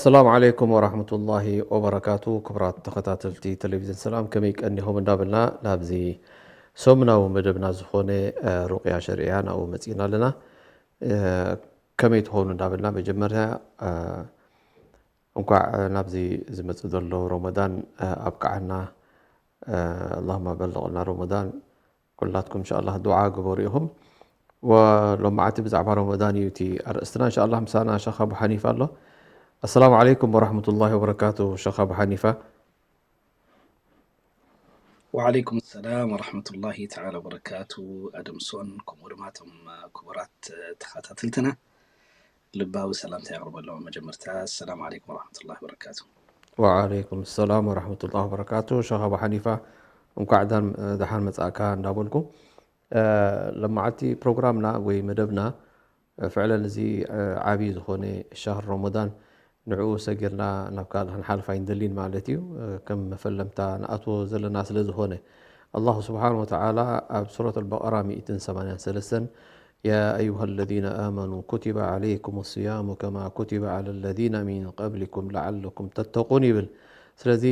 ሰላም ዓለይኩም ወራህመቱላሂ ወበረካቱ። ክቡራት ተኸታተልቲ ቴሌቪዝን ሰላም፣ ከመይ ቀኒኹም እንዳበልና ናብዚ ሰሙናዊ መደብና ዝኾነ፣ እ፣ ሩቅያ ሸርዕያ ናብኡ መጺእና ኣለና። እ፣ ከመይ ትኾኑ እንዳበልና መጀመርያ፣ እ፣ እንኳዕ ናብዚ ዝመጽእ ዘሎ ረመዳን፣ እ፣ ኣብቅዓና። እ፣ ኣላሁማ በልቕና ረመዳን። ኩላትኩም እንሻኣላህ ዱዓ ግበሩ ኢኹም። ወሎማዓቲ ብዛዕባ ረመዳን እዩ እቲ ኣርእስትና። እንሻኣላህ ምሳና ሸኽ ኣቡ ሓኒፋ ኣሎ። ኣሰላሙ ዓለይኩም ወራህመቱላሂ ወበረካቱ ሸኽ ኣቡ ሓኒፋ። ወዓለይኩም ሰላም ወረሕመቱላሂ ተዓላ ወበረካቱ። ኣደምሶን ከምኡ ድማ እቶም ክቡራት ተኸታተልትና ልባዊ ሰላምታ የቕርበሎም። መጀመርታ ኣሰላሙ ዓለይኩም ወረሕመቱላሂ ወበረካቱ። ወዓለይኩም ሰላም ወራህመቱላሂ ወበረካቱ። ሸኽ ኣቡ ሓኒፋ እንኳዕ ዳን ደሓን መጻእካ እንዳበልኩ፣ እ፣ ለማዓቲ ፕሮግራምና ወይ መደብና፣ እ፣ ፍዕለን እዚ፣ እ፣ ዓቢ ዝኾነ ሻህር ረመዳን ንዕኡ ሰጊርና ናብ ካልእ ክንሓልፍ ኣይንደሊን ማለት እዩ። እ፣ ከም መፈለምታ ንኣትዎ ዘለና ስለ ዝኾነ ኣላሁ ስብሓን ወተዓላ ኣብ ሱረት ኣልበቐራ ሚእትን ሰማንያን ሰለስተን يا أيها الذين آمنوا كتب عليكم الصيام كما كتب على الذين من قبلكم لعلكم تتقون ይብል። ስለዚ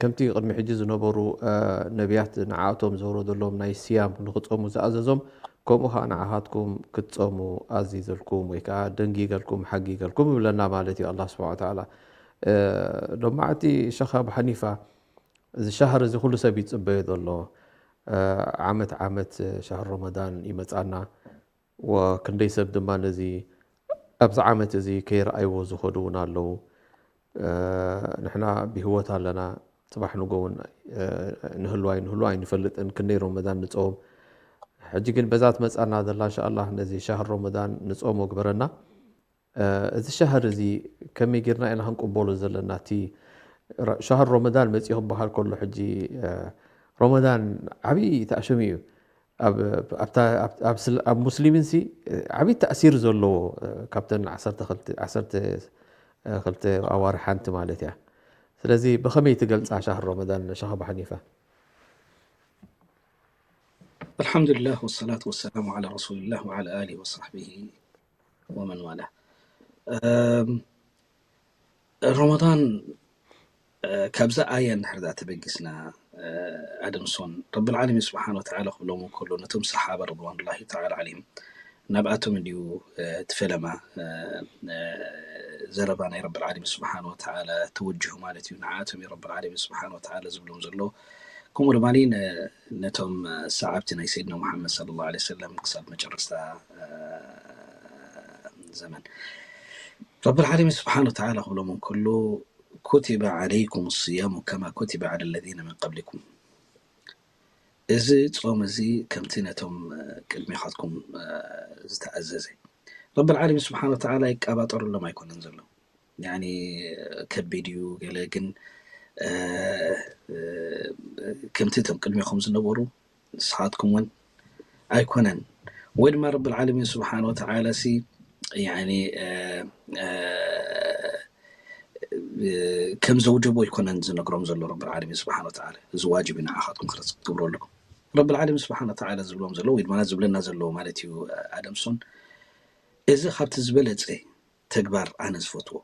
ከምቲ ቅድሚ ሕጂ ዝነበሩ፣ እ፣ ነቢያት ንዓኣቶም ዘውረደሎም ናይ ስያም ንኽጸሙ ዝኣዘዞም፣ ከምኡ ኸዓ ንዓኻትኩም ክትጸሙ ኣዚዘልኩም ወይ ከዓ ደንጊገልኩም ሓጊገልኩም ይብለና ማለት እዩ ኣላህ ስብሓን ወተዓላ። እ፣ ሎማዓቲ ሸኽ ኣቡ ሓኒፋ፣ እዚ ሻህር እዚ ኩሉ ሰብ ይጽበዮ ዘሎ፣ እ፣ ዓመት ዓመት ሻህር ረመዳን ይመጻና። ወክንደይ ሰብ ድማ ነዚ ኣብዚ ዓመት እዚ ከይረኣይዎ ዝኸዱ እውን ኣለዉ። እ፣ ንሕና ብህይወት ኣለና፣ ጽባሕ ንጎ እውን፣ እ፣ ንህሉ ኣይንህሉ ኣይንፈልጥን፣ ክንደይ ረመዳን ንጸውም። ሕጂ ግን በዛ ትመጻና ዘላ እንሻኣላህ ነዚ ሻህር ረመዳን ንጸውሞ ግበረና። እ፣ እዚ ሻህር እዚ ከመይ ጌርና ኢና ክንቅበሎ ዘለና? እቲ ረ-፣ ሻህር ረመዳን መጺኡ ክበሃል ከሎ ሕጂ፣ እ፣ ረመዳን ዓብዪ ተኣሸሚ እዩ። ኣብ፣ ኣብታ፣ ኣብ፣ ኣብ ስል-፣ ኣብ ሙስሊምንሲ ዓብዪ ተእሲር ዘለዎ፣ እ፣ ካብተን ዓሰርተ ክልተ፣ ዓሰርተ ክልተ ኣዋርሕ ሓንቲ ማለት እያ። ስለዚ ብኸመይ ትገልጻ ሻህር ረመዳን ሸኽ ኣቡ ሓኒፋ? ኣልሓምዱሊላህ ወሰላቱ ወሰላሙ ዓላ ረሱሊላህ ወዓላ ኣሊሂ ወሰሕቢሂ ወመን ዋላ። እም፣ ረመዳን፣ እ፣ ካብዛ ኣያ እንድሕር ደኣ ተበጊስና፣ እ፣ ኣደምሶን ረብል ዓለሚን ስብሓን ወተዓላ ክብሎም እንከሎ ነቶም ሰሓባ ረድዋኑላሂ ተዓላ ዓለይሂም ናብኣቶም እንድዩ፣ እ፣ እቲ ፈለማ፣ እ፣ እ፣ ዘረባ ናይ ረብል ዓለሚን ስብሓን ወተዓላ ተወጅሁ ማለት እዩ። ንዓኣቶም እዩ ረብል ዓለሚን ስብሓን ወተዓላ ዝብሎም ዘሎ። ከምኡ ድማ ነ-፣ ነቶም ሰዓብቲ ናይ ሰይድና ሙሓመድ ሰለላሁ ዐለይሂ ወሰለም ክሳብ መጨረስታ፣ እ፣ ዘመን ረብል ዓለሚን ስብሓን ወተዓላ ክብሎም እንከሎ ኩቲበ ዓለይኩም ስያሙ ከማ ኩቲበ ዓለ ለዚነ ምን ቀብሊኩም። እዚ ጾም እዚ ከምቲ ነቶም፣ እ፣ ቅድሚኻትኩም፣ እ፣ ዝተኣዘዘ። ረብል ዓለሚን ስብሓን ወተዓላ ይቀባጠረሎም ኣይኮነን ዘሎ። ያኒ ከቢድ እዩ ገለ ግን፣ እ፣ እ፣ ከምቲ እቶም ቅድሚኹም ዝነበሩ ንስኻትኩም እውን ኣይኮነን። ወይ ድማ ረብል ዓለሚን ስብሓን ወተዓላ ሲ፣ ያኒ፣ እ፣ እ፣ እ፣ ከም ዘውጀቦ ኣይኮነን ዝነግሮም ዘሎ ረብል ዓለሚን ስብሓን ወተዓላ። እዚ ዋጅብ እዩ ንዓኻትኩም ክረስ ክትገብሩ ኣለኩም። ረብል ዓለሚን ስብሓን ወተዓላ ዝብሎም ዘሎ ወይ ድማ ዝብለና ዘሎ ማለት እዩ፣ ኣደምሶን፣ እዚ ካብቲ ዝበለጸ ተግባር ኣነ ዝፈትዎ።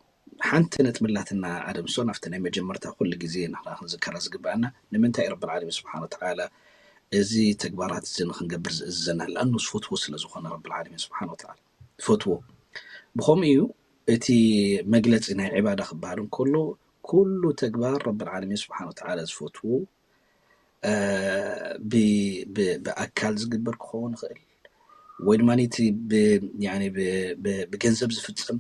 ሓንቲ ነጥቢ ኣላትና ኣደምሶን፣ ኣብቲ ናይ መጀመርታ ኩሉ ግዜ ንሕና ክንዝከራ ዝግብኣና፣ ንምንታይ ረብል ዓለሚን ስብሓን ወተዓላ እዚ ተግባራት እዚ ንክንገብር ዝእዝዘና? ለኣኑ ዝፈትዎ ስለ ዝኾነ ረብል ዓለሚን ስብሓን ወተዓላ ዝፈትዎ። ብኸምኡ እዩ እቲ መግለጺ ናይ ዒባዳ ክበሃል እንከሎ፣ ኩሉ ተግባር ረብል ዓለሚን ስብሓን ወተዓላ ዝፈትዎ፣ እ፣ ብ-፣ ብ-፣ ብኣካል ዝግበር ክኸውን ይኽእል፣ ወይ ድማ እቲ ብ-፣ ያኒ ብ-፣ ብ-፣ ብገንዘብ ዝፍጸም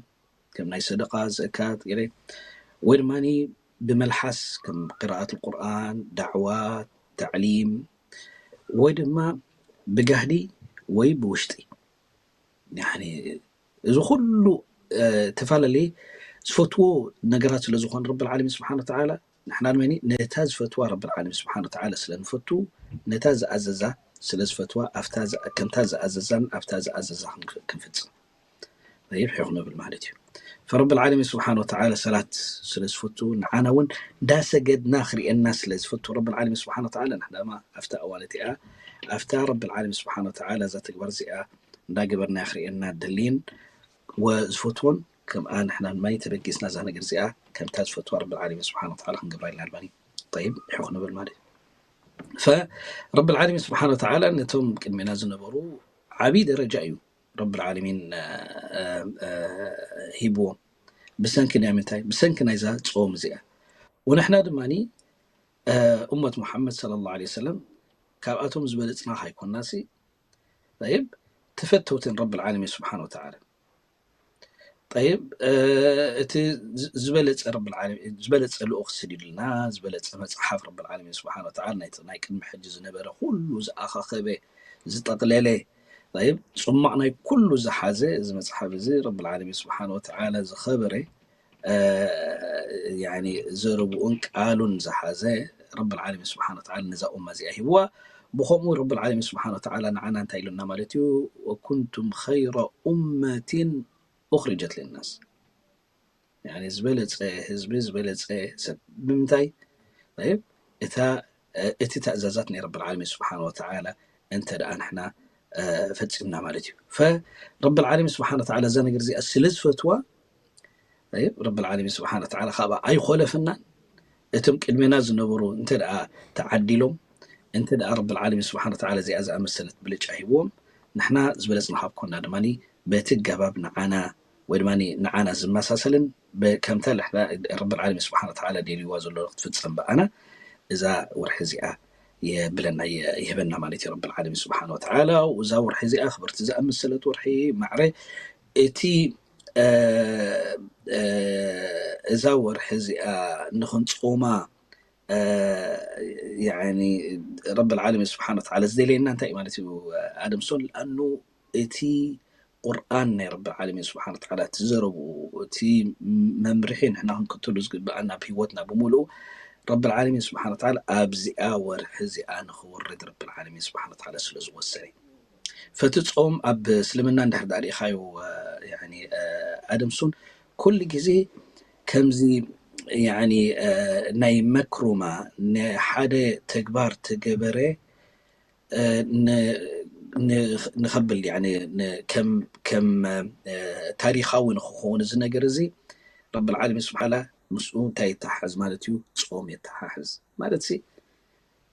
ከም ናይ ሰደቃ፣ ዘካት ገለ፣ ወይ ድማ ብመልሓስ ከም ቅራኣት ቁርኣን፣ ዳዕዋ፣ ተዕሊም፣ ወይ ድማ ብጋህዲ ወይ ብውሽጢ። ያኒ እዚ ኩሉ፣ እ፣ ተፈላለየ ዝፈትዎ ነገራት ስለ ዝኾነ ረብል ዓለሚን ስብሓን ወተዓላ፣ ንሕና ድማ ነታ ዝፈትዋ ረብል ዓለሚን ስብሓን ወተዓላ ስለ ንፈቱ፣ ነታ ዝኣዘዛ ስለ ዝፈትዋ፣ ኣብታ ዝኣ-፣ ከምታ ዝኣዘዛን ኣብታ ዝኣዘዛ ክንክ-፣ ክንፍጽም። ጠይብ፣ ሒኹ ንብል ማለት እዩ። ፈረብል ዓለሚን ስብሓን ወተዓላ ሰላት ስለ ዝፈቱ፣ ንዓና እውን እንዳሰገድና ክርእየና ስለ ዝፈቱ ረብል ዓለሚን ስብሓን ወተዓላ፣ ንሕና ድማ ኣብታ እዋን እቲኣ፣ ኣብታ ረብል ዓለሚን ስብሓን ወተዓላ እዛ ተግባር እዚኣ እንዳገበርና ክርእየና ደልይን ወዝፈትዎን ከምኣ ንሕና ድማ ተበጊስና እዛ ነገር እዚኣ ከምታ ዝፈትዋ ረብል ዓለሚን ስብሓን ወተዓላ ክንገብራ ኢልና ድማ። ጠይብ፣ ይሑኽ ንብል ማለት እዩ። ፈረብል ዓለሚን ስብሓን ወተዓላ ነቶም ቅድሜና ዝነበሩ ዓብዪ ደረጃ እዩ ረብል ዓለሚን ሂብዎም። ብሰንኪ ናይ ምንታይ? ብሰንኪ ናይዛ ጾም እዚኣ። ወንሕና ድማ እመት ሙሓመድ ሰለላሁ ዐለይሂ ወሰለም ካብኣቶም ዝበለጽና ካይኮናሲ። ጠይብ፣ ተፈተውትን ረብል ዓለሚን ስብሓን ወተዓላ። ጠይብ፣ እቲ ዝበለጸ ረብል ዓለሚን ዝበለጸ ልኡኽ ስዲድልና፣ ዝበለጸ መጽሓፍ ረብል ዓለሚን ስብሓን ወተዓላ ናይ ቅድሚ ሕጂ ዝነበረ ኩሉ ዝኣኻኸበ ዝጠቕለለ። ጠይብ፣ ጽማቕ ናይ ኩሉ ዝሓዘ እዚ መጽሓፍ እዚ ረብል ዓለሚን ስብሓን ወተዓላ ዝኸበረ ዘረብኡን ቃሉን ዝሓዘ ረብል ዓለሚን ስብሓን ወተዓላ ነዛ ኡማ እዚኣ ሂብዋ። ብኸምኡ ረብል ዓለሚን ስብሓን ወተዓላ ንዓና እንታይ ኢሉና ማለት እዩ? ወኩንቱም ኸይረ ኡመቲን ኡኽሪጀት ልናስ። ዝበለፀ ህዝቢ፣ ዝበለፀ ሰብ። ብምንታይ? እታ እቲ ተእዛዛት ናይ ረብል ዓለሚን ስብሓን ወተዓላ እንተ ደኣ ንሕና ፈፂምና ማለት እዩ። ፈረብል ዓለሚን ስብሓን ወተዓላ እዛ ነገር እዚኣ ስለ ዝፈትዋ ረብል ዓለሚን ስብሓን ወተዓላ ካብኣ ኣይኾለፍናን። እቶም ቅድሜና ዝነበሩ እንተ ደኣ ተዓዲሎም፣ እንተ ደኣ ረብል ዓለሚን ስብሓን ወተዓላ እዚኣ ዝኣመሰለት ብልጫ ሂብዎም፣ ንሕና ዝበለጽና ካብ ኮና ድማ በቲ ገባብ ንዓና ወይ ድማ ንዓና ዝመሳሰልን ከምታ ረብል ዓለሚን ስብሓን ወተዓላ ደልይዋ ዘሎ ክትፍጸም ብኣና እዛ ወርሒ እዚኣ የብለና ይህበና ማለት እዩ ረብል ዓለሚን ስብሓን ወተዓላ። እዛ ወርሒ እዚኣ ክብርቲ ዝኣመሰለት ወርሒ ማዕረ እቲ እዛ ወርሒ እዚኣ ንኽንጾማ ረብል ዓለሚን ስብሓን ወተዓላ ዝደልየና እንታይ እዩ ማለት እዩ? ኣደምሶን ኣኑ እቲ ቁርኣን ናይ ረብል ዓለሚን ስብሓን ወተዓላ እቲ ዘረብኡ እቲ መምርሒ ንሕና ክንክተሉ ዝግብኣና ኣብ ህይወትና ብምሉኡ ረብል ዓለሚን ስብሓን ወተዓላ ኣብዚኣ ወርሒ እዚኣ ንኽወርድ ረብል ዓለሚን ስብሓን ወተዓላ ስለ ዝወሰነ። ፈቲ ጾም ኣብ እስልምና እንድሕር ዳኣ ሪኢኻዮ ኣደምሱን ኩሉ ግዜ ከምዚ ናይ መክሩማ ንሓደ ተግባር ተገበረ ንኸብል ከም ታሪኻዊ ንክኸውን እዚ ነገር እዚ ረብል ዓለሚን ስብሓላ ምስኡ እንታይ ይተሓዝ ማለት እዩ? ጾም የተሓሕዝ ማለት ሲ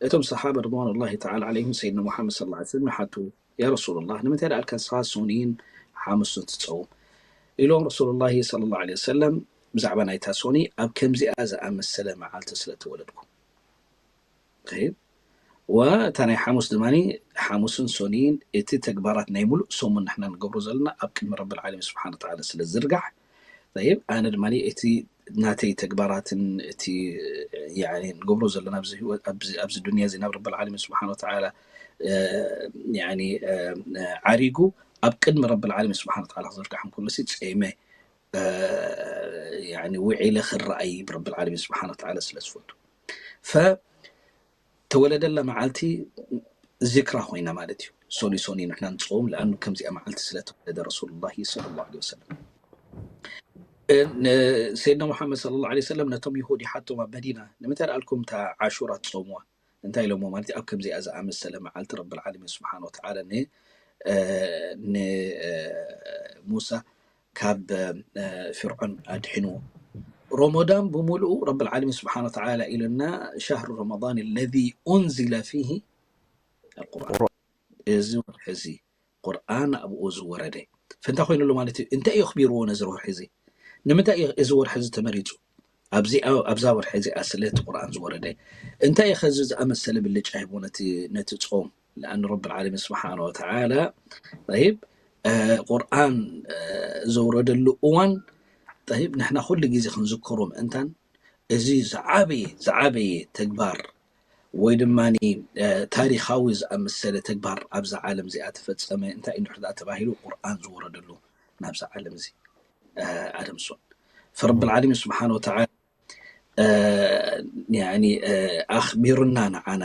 እቶም ሰሓባ ርድዋኑላሂ ተዓላ ዓለይሂም ሰይድና ሙሓመድ ሰለላሁ ዓለይሂ ወሰለም ይሓቱ፣ ያ ረሱሉላህ፣ ንምንታይ ደኣ ኣልካ ንስኻ ሶኒን ሓሙስን ትጸውም? ኢሎም ረሱሉላሂ ሰለላሁ ዓለይሂ ወሰለም ብዛዕባ ናይታ ሶኒ፣ ኣብ ከምዚኣ ዝኣመሰለ መዓልቲ ስለ ተወለድኩ። ጠይብ፣ ወእታ ናይ ሓሙስ ድማ ሓሙስን ሶኒን እቲ ተግባራት ናይ ሙሉእ ሰሙን ንሕና ንገብሮ ዘለና ኣብ ቅድሚ ረብል ዓለሚን ስብሓነ ወተዓላ ስለ ዝዝርጋሕ፣ ጠይብ፣ ኣነ ድማ እቲ ናተይ ተግባራትን እቲ ንገብሮ ዘለና ኣብዚ ዱንያ እዚ ናብ ረብል ዓለሚን ስብሓነ ወተዓላ ዓሪጉ ኣብ ቅድሚ ረብል ዓለሚን ስብሓነ ወተዓላ ክዝርጋሕ እንከሎ ሲ ጸይመ ውዒለ ክረኣይ ብረብል ዓለሚን ስብሓነ ወተዓላ ስለ ዝፈቱ ፈተወለደላ መዓልቲ ዚክራ ኮይና ማለት እዩ። ሶኒ ሶኒ ንሕና ንፀውም ለኣኑ ከምዚኣ መዓልቲ ስለተወለደ ረሱሉላሂ ሰለላሁ ዐለይሂ ወሰለም። ሰይድና ሙሓመድ ሰለላሁ ዐለይሂ ወሰለም ነቶም ይሁድ ይሓቶም ኣብ መዲና ንምንታይ ደኣልኩም እታ ዓሹራ ትፀውምዋ እንታይ ኢሎሞ ማለት ኣብ ከምዚኣ ዝኣመሰለ መዓልቲ ረብል ዓለሚን ስብሓነ ወተዓላ ንሙሳ ካብ ፍርዖን ኣድሒንዎ። ሮሞዳን ብምሉኡ ረብል ዓለሚን ስብሓነ ወተዓላ ኢሉና ሻህሩ ረመዳን ለዚ ኡንዚለ ፊሂ ኣልቁርኣን እዚ ወርሒ እዚ ቁርኣን ኣብኡ ዝወረደ ፈንታ ኮይኑሉ ማለት እዩ። እንታይ እዩ ኣኽቢርዎ ነዚ ወርሒ እዚ? ንምንታይ እዩ እዚ ወርሒ እዚ ተመሪፁ? ኣብዛ ወርሒ እዚኣ ስለ እቲ ቁርኣን ዝወረደ እንታይ እዩ ከዚ ዝኣመሰለ ብልጫ ሂቡ ነቲ ጾም? ለኣን ረብል ዓለሚን ስብሓነ ወተዓላ ጠይብ ቁርኣን ዘውረደሉ እዋን ጠይብ ንሕና ኩሉ ግዜ ክንዝከሮ ምእንታን እዚ ዝዓበየ ዝዓበየ ተግባር ወይ ድማ ታሪኻዊ ዝኣመሰለ ተግባር ኣብዛ ዓለም እዚኣ ተፈጸመ እንታይ እንድሕር ደኣ ተባሂሉ ቁርኣን ዝወረደሉ ናብዛ ዓለም እዚ ኣደምሶን ፈረብል ዓለሚን ስብሓነ ወተዓላ ኣኽቢሩና ንዓና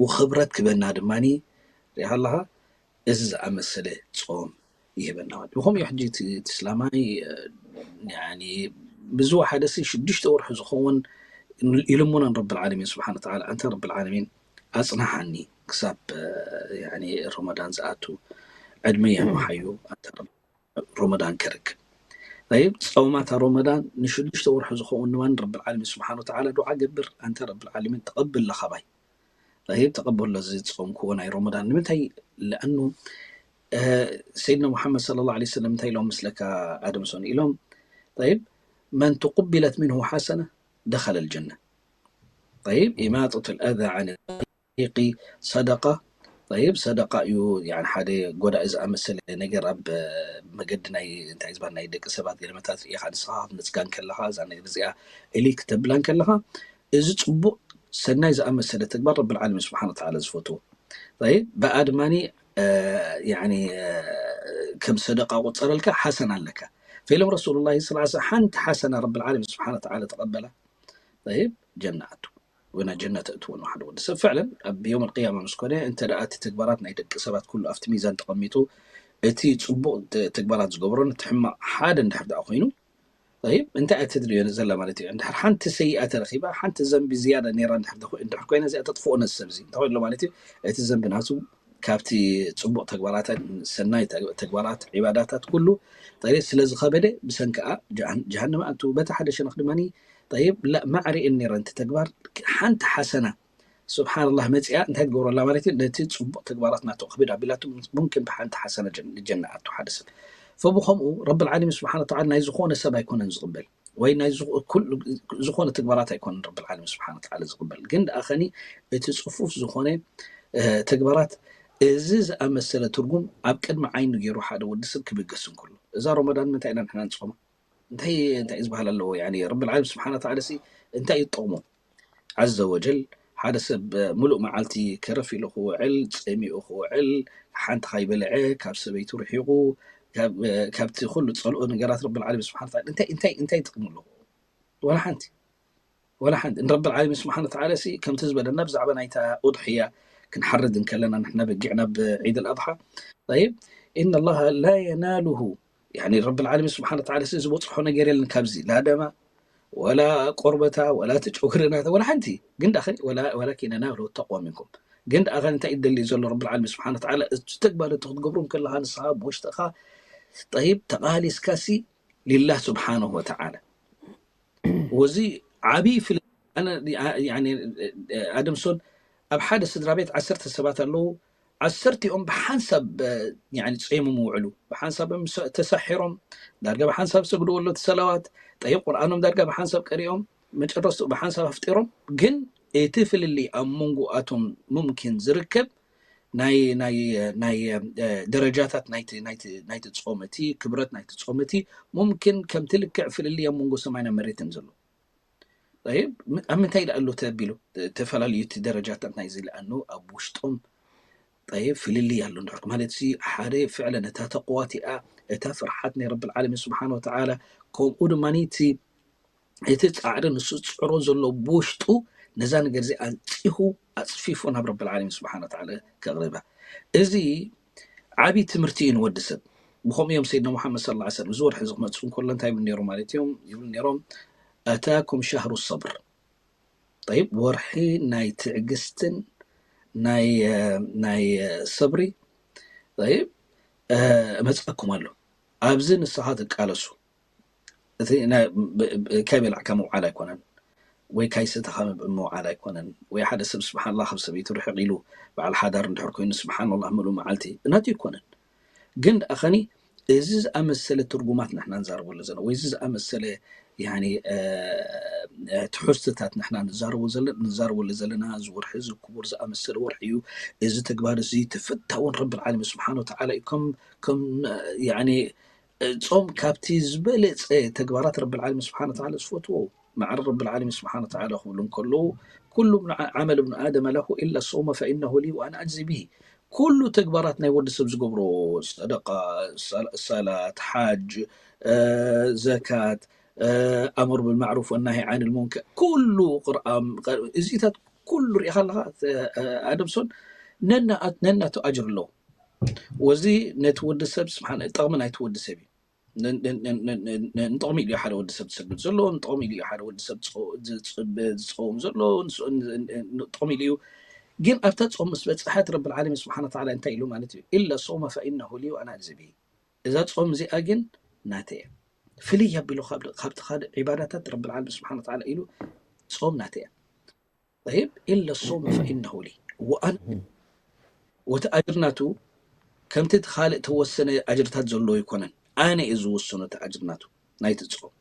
ውኽብረት ክበና ድማ ሪኢኻ ኣለኻ። እዚ ዝኣመሰለ ጾም ይህበና ማለት ብኸምኡ ሕጂ እቲ እስላማይ ብዝወሓደ ሲ ሽዱሽተ ወርሒ ዝኸውን ኢሉሙና ንረብል ዓለሚን ስብሓን ወተዓላ ኣንታ ረብል ዓለሚን ኣፅናሓኒ ክሳብ ረመዳን ዝኣቱ ዕድመ የንውሓዩ ኣንታ ረመዳን ከርክብ طيب፣ ጾማት ረመዳን ንሽዱሽተ ወርሒ ዝኸውን ንማን ረብል ዓለሚን ስብሓን ወተዓላ ዱዓ ገብር፣ ኣንተ ረብል ዓለሚን ተቐብል ለኻባይ። طيب፣ ተቐበሎ እዚ ዝጾምክዎ ናይ ረመዳን። ንምንታይ? ለኣኑ ሰይድና ሙሓመድ صلى الله عليه وسلم እንታይ ኢሎም ምስለካ ኣደምሶን ኢሎም? طيب، من تقبلت منه حسنة دخل الجنة. طيب، إماطة الأذى عن الطريق صدقة. طيب، ሰደቃ እዩ። يعني ሓደ ጎዳኢ ዝኣመሰለ ነገር ኣብ መገዲ ናይ እንታይ ዝበሃል ናይ ደቂ ሰባት ገለመታት ርኢኻ ንስኻ ክትነጽጋ እንከለኻ እዛ ነገር እዚኣ እሊ ክተብላ እንከለኻ እዚ ጽቡቕ ሰናይ ዝኣመሰለ ተግባር ረብል ዓለሚን ስብሓን ወተዓላ ዝፈትዎ። طيب፣ ብኣ ድማኒ يعني ከም ሰደቃ ቁጸረልካ ሓሰና ኣለካ። فإلم رسول الله صلى الله عليه وسلم ሓንቲ ሓሰና ረብል ዓለሚን ስብሓን ወተዓላ ተቐበላ። طيب፣ ጀና ኣቱ ወና ጀና ተእትዎ ነው ሓደ ወዲ ሰብ። ፍዕለን ኣብ የውም ኣልቅያማ ምስ ኮነ እንተ ደኣ እቲ ተግባራት ናይ ደቂ ሰባት ኩሉ ኣብቲ ሚዛን ተቐሚጡ እቲ ጽቡቕ ተ- ተግባራት ዝገብሮን እቲ ሕማቕ ሓደ እንድሕር ደኣ ኮይኑ طيب፣ እንታይ እያ ተድልዮ ዘላ ማለት እዩ? እንድሕር ሓንቲ ሰይኣ ተረኺባ ሓንቲ ዘንቢ ዝያዳ ነይራ እንድሕር ደኾ- እንድሕር ኮይና እዚኣ ተጥፍኦ ነዚ ሰብ እዚ እንታይ ኮይንሎ ማለት እዩ? እቲ ዘንቢ ናቱ ካብቲ ጽቡቕ ተግባራት ሰናይ ተግ- ተግባራት ዒባዳታት ኩሉ طيب ስለ ዝኸበደ ብሰንክኣ ጀሃን- ጀሃነም ኣቱ። በቲ ሓደ ሸነኽ ድማ طيب لا ማዕሪኤን ነይረን እቲ ተግባር ሓንቲ ሓሰና ስብሓንላህ መፂኣ እንታይ ትገብረላ ማለት እዩ? ነቲ ፅቡቅ ተግባራት ናቶ ክብድ ኣቢላቱ ሙምኪን ብሓንቲ ሓሰና ጀን- ጀና ኣቱ ሓደ ሰብ። ፈብኸምኡ ረብል ዓለሚን ስብሓን ወተዓላ ናይ ዝኾነ ሰብ ኣይኮነን ዝቕበል ወይ ናይ ዝኾ- ኩሉ- ዝኾነ ተግባራት ኣይኮነን ረብል ዓለሚን ስብሓን ወተዓላ ዝቕበል። ግን ደኣ ኸኒ እቲ ፅፉፍ ዝኾነ እ፣ ተግባራት እዚ ዝኣመሰለ ትርጉም ኣብ ቅድሚ ዓይኑ ገይሩ ሓደ ወዲ ሰብ ክብገስ እንከሎ እዛ ረመዳን ምንታይ ኢና ንሕና ንፆማ? እንታይ እንታይ ዝበሃል ኣለዎ? ያኒ ረብል ዓለሚን ስብሓን ወተዓላ ሲ እንታይ ይጠቕሞ? ዓዘ ወጀል ሓደ ሰብ ሙሉእ መዓልቲ ከረፍ ኢሉ ክውዕል፣ ጸሚኡ ክውዕል፣ ሓንቲ ካይበልዐ፣ ካብ ሰበይቱ ርሒቑ፣ ካብ- ካብቲ ኩሉ ጸልኦ ነገራት ረብል ዓለሚን ስብሓን ወተዓላ እንታይ እንታይ እንታይ ጥቕሚ ኣለዎ? ወላ ሓንቲ። ወላ ሓንቲ። ንረብል ዓለሚን ስብሓን ወተዓላ ሲ ከምቲ ዝበለና ብዛዕባ ናይታ ኡድሕያ ክንሓርድ እንከለና ንሕና በጊዕ ናብ ዒድ ኣልኣድሓ طيب إن الله لا يناله يعني ረብል ዓለሚን ስብሓን ወተዓላ ሲ ዝበፅሖ ነገር የለን ካብዚ ላ ደማ ወላ ቆርበታ ወላ እቲ ጨጉሪ ናታ ወላ ሓንቲ ግን ደኣ ኸኒ ወላ- ወላኪን የናሉ ተቅዋ ሚንኩም ግን ደኣ ኸኒ እንታይ እዩ ደልዩ ዘሎ ረብል ዓለሚን ስብሓን ወተዓላ እቲ ተግባር እቲ ክትገብሮ እንከለኻ ንስኻ ብውሽጥኻ طيب ተቓሊስካ ሲ ሊላህ ስብሓንሁ ወተዓላ ወዚ ዓብዪ ፍል ኣነ ያኒ ኣደምሶን ኣብ ሓደ ስድራ ቤት ዓሰርተ ሰባት ኣለዉ ዓሰርቲኦም ብሓንሳብ ያኒ ጸይሞም ይውዕሉ ብሓንሳብ ተሳሒሮም ዳርጋ ብሓንሳብ ሰግድዎ ኣሎ እቲ ሰላዋት ጠይብ ቁርኣኖም ዳርጋ ብሓንሳብ ቀሪኦም መጨረስቱ ብሓንሳብ ኣፍጢሮም ግን እቲ ፍልልይ ኣብ መንጎኣቶም ሙምኪን ዝርከብ ናይ ናይ ናይ ደረጃታት ናይቲ ናይቲ ናይቲ ጾም እቲ ክብረት ናይቲ ጾም እቲ ሙምኪን ከምቲ ልክዕ ፍልልይ ኣብ መንጎ ሰማይና መሬትን ዘሎ ኣብ ምንታይ ደኣ ኣሎ ተቢሉ ተፈላለዩ እቲ ደረጃታት ናይዚ ለኣኑ ኣብ ውሽጦም ጠይብ ፍልልይ ኣሎ እንድሕር ማለት ሲ ሓደ ፍዕለ ነታ ተቅዋ እቲኣ እታ ፍርሓት ናይ ረብል ዓለሚን ስብሓን ወተዓላ ከምኡ ድማ እቲ እቲ ጻዕሪ ንሱ ዝጽዕሮ ዘሎ ብውሽጡ ነዛ ነገር እዚ ኣንጺሁ ኣጽፊፉ ናብ ረብል ዓለሚን ስብሓን ወተዓላ ከቕርባ እዚ ዓብዪ ትምህርቲ እዩ ንወዲ ሰብ ብኸምኡ እዮም ሰይድና ሙሓመድ ስለ ላ ሰለም እዚ ወርሒ እዚ ክመፅኡ እንከሎ እንታይ ይብሉ ነይሮም ማለት እዮም ይብሉ ነይሮም ኣታኩም ሻህሩ ሰብር ጠይብ ወርሒ ናይ ትዕግስትን ናይ ናይ ሰብሪ ጠይብ እመፅኣኩም ኣሎ ኣብዚ ንስኻ ትቃለሱ እቲ ካይ በላዕካ ምውዓል ኣይኮነን ወይ ካይ ሰተኻ ምውዓል ኣይኮነን ወይ ሓደ ሰብ ስብሓንላ ካብ ሰበይቱ ርሕቕ ኢሉ በዓል ሓዳር እንድሕር ኮይኑ ስብሓንላ ምሉእ መዓልቲ ናቱ ኣይኮነን ግን ደኣ ኸኒ እዚ ዝኣመሰለ ትርጉማት ንሕና ንዛረበሉ ዘለና ወይ እዚ ዝኣመሰለ ትሕዝትታት ንሕና ንዛረበሉ ዘለና እዚ ወርሒ እዚ ክቡር ዝኣመሰለ ወርሒ እዩ እዚ ተግባር እዚ ተፈታውን ረብል ዓለሚን ስብሓን ወተዓላ እዩ ከም ከም ጾም ካብቲ ዝበለፀ ተግባራት ረብል ዓለሚን ስብሓን ወተዓላ ዝፈትዎ ማዕረ ረብል ዓለሚን ስብሓን ወተዓላ ክብሉ እንከለዉ ኩሉ ዓመል እብኑ ኣደም ለሁ ኢላ ሶመ ፈኢነሁ ሊ ወኣና ኣጅዚ ብሂ ኩሉ ተግባራት ናይ ወዲ ሰብ ዝገብሮ ሰደቃ ሰላት ሓጅ ዘካት ኣምር ብልማዕሩፍ ወናሂ ዓን ልሙንከር ኩሉ ቁርኣን እዚታት ኩሉ ሪኢኻ ኣለኻ ኣደምሶን ነናቱ ኣጅር ኣለዎ ወዚ ነቲ ወዲ ሰብ ስብሓን ጠቕሚ ናይቲ ወዲ ሰብ እዩ ንጥቕሚ ኢሉ ሓደ ወዲ ሰብ ዝሰግድ ዘሎ ንጥቕሚ ኢሉ ሓደ ወዲ ሰብ ዝፀውም ዘሎ ጥቕሚ ኢሉ እዩ ግን ኣብታ ፆም ምስ በፅሐት ረብል ዓለሚን ስብሓን ወተዓላ እንታይ ኢሉ ማለት እዩ ኢላ ሶመ ፈኢነሁ ሊ ወኣና ኣጅዚ ብሂ እዛ ፆም እዚኣ ግን ናተይ እያ ፍልይ ኣቢሉ ካብቲ ካልእ ዒባዳታት ረብል ዓለሚን ስብሓን ወተዓላ ኢሉ ጾም ናተይ እያ። طيب إلا الصوم فإنه لي وأنا ወቲ ኣጅር ናቱ ከምቲ እቲ ካልእ ተወሰነ ኣጅርታት ዘለዎ ኣይኮነን። ኣነ እየ ዝውስኖ እቲ ኣጅር ናቱ ናይቲ ጾም።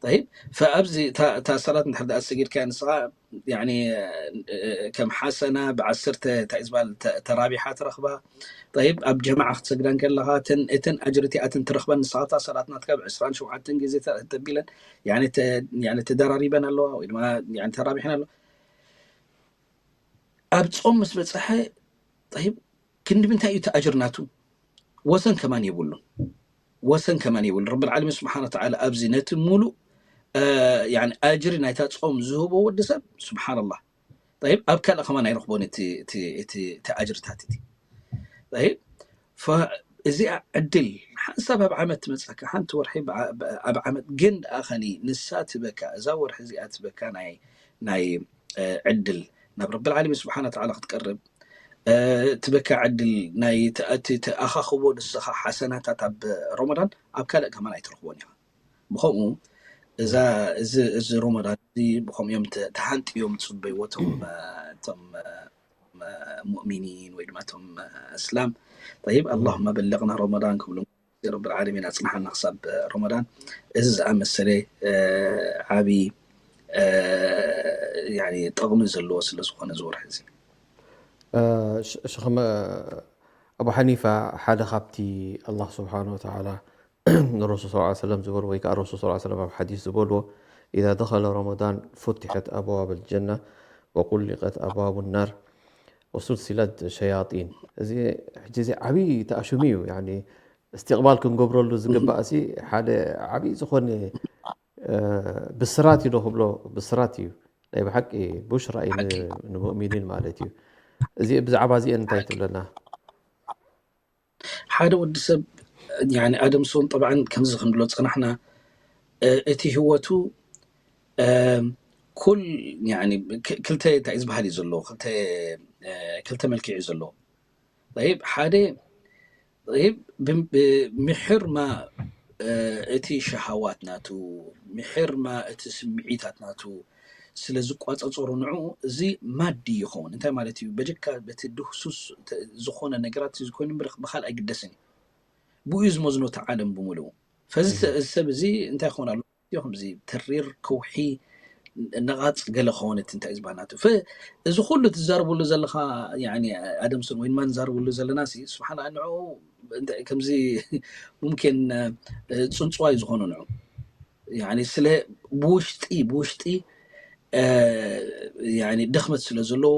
طيب فኣብዚ እታ ሰላት እንድሕር ደኣ ሰጊድካያ ንስኻ ከም ሓሰና ብዓሰርተ እንታይ ዝበሃል ተራቢሓ ትረኽባ። طيب ኣብ ጀማዓ ክትሰግዳ እንከለኻ እተን ኣጅሪ እቲኣተን ትረኽበን ንስኻ እታ ሰላት ናትካ ብዕስራን ሸውዓተን ግዜ ተቢለን ተደራሪበን ኣለዋ ወይ ድማ ተራቢሐን ኣለዋ። ኣብ ጾም ምስ በጽሐ طيب ክንዲ ምንታይ እዩ እቲ ኣጅር ናቱ? ወሰን ከማን የብሉን። ወሰን ከማን የብሉን። ረብል ዓለሚን ስብሓን ወተዓላ ኣብዚ ነቲ ሙሉእ ኣጅሪ ናይታ ጾም ዝህቦ ወዲ ሰብ ስብሓንላህ። طيب ኣብ ካልእ ከማን ኣይረኽቦን እቲ ኣጅርታት እቲ። طيب እዚኣ ዕድል ሓንሳብ ኣብ ዓመት ትመፀካ፣ ሓንቲ ወርሒ ኣብ ዓመት ግን ደኣ ኸኒ ንሳ ትበካ፣ እዛ ወርሒ እዚኣ ትበካ ናይ ዕድል ናብ ረብል ዓለሚን ስብሓን ወተዓላ ክትቀርብ ትበካ ዕድል ናይ ተኣኻኽቦ ንስኻ ሓሰናታት ኣብ ረመዳን ኣብ ካልእ ከማን ኣይትረኽቦን ኢኻ። ብኸምኡ እዛ እዚ እዚ ረመዳን እዚ ብኸምኡ እዮም ተሃንጥዮም ፅበይዎ እቶም እቶም ሙእሚኒን ወይ ድማ እቶም እስላም። طيب اللهم بلغنا رمضان ክብሉ ረብል ዓለሚን ኣፅንሓና ክሳብ ረመዳን። እዚ ዝኣመሰለ ዓብዪ ጠቕሚ ዘለዎ ስለ ዝኾነ እዚ ወርሒ እዚ ሽኽመ ኣቡ ሓኒፋ ሓደ ካብቲ ኣላህ ስብሓን ወተዓላ ንረሱል ስ ሰለም ዝበሉ ወይ ከዓ ረሱል ስ ሰለም ኣብ ሓዲስ ዝበልዎ إذا دخل رمضان فتحت أبواب الجنة وغلقت أبواب النار وسلسلت الشياطين እዚ ሕጂ እዚ ዓብዪ ተኣሽሙ እዩ እስትቕባል ክንገብረሉ ዝግባእ ሲ ሓደ ዓብዪ ዝኾነ ብስራት እዩ ዶ ክብሎ ብስራት እዩ ናይ ብሓቂ ቡሽራ እዩ ንሙእሚኒን ማለት እዩ እዚ ብዛዕባ እዚአን እንታይ ትብለና ሓደ ወዲ ሰብ ኣደም ሶን ጠብዓን ከምዚ ክንብሎ ፀናሕና እቲ ህወቱ ኩል ክልተ እንታይ ዝበሃል እዩ ዘለዎ ክልተ መልክዕ እዩ ዘለዎ طيب ሓደ طيب ብምሕርማ እቲ ሸሃዋት ናቱ ምሕርማ እቲ ስምዒታት ናቱ ስለ ዝቋፀፀሩ ንዕኡ እዚ ማዲ ይኸውን እንታይ ማለት እዩ በጀካ በቲ ድህሱስ ዝኾነ ነገራት ዝኮይኑ ብካል ኣይግደስን እዩ ብኡ እዩ ዝመዝኖ እቲ ዓለም ብምልኡ ፈዚ ሰብ እዚ እንታይ ክኸውን ኣሎ ከምዚ ተሪር ከውሒ ነቓፅ ገለ ክኸውን እቲ እንታይ ዝበሃል ናቱ እዚ ኩሉ ትዛርብሉ ዘለኻ ኣደምስን ወይ ድማ ንዛርብሉ ዘለና ስብሓን ንዑ ከምዚ ሙምኪን ፅንፅዋይ ዝኾኑ ንዑ ስለ ብውሽጢ ብውሽጢ ድኽመት ስለ ዘለዎ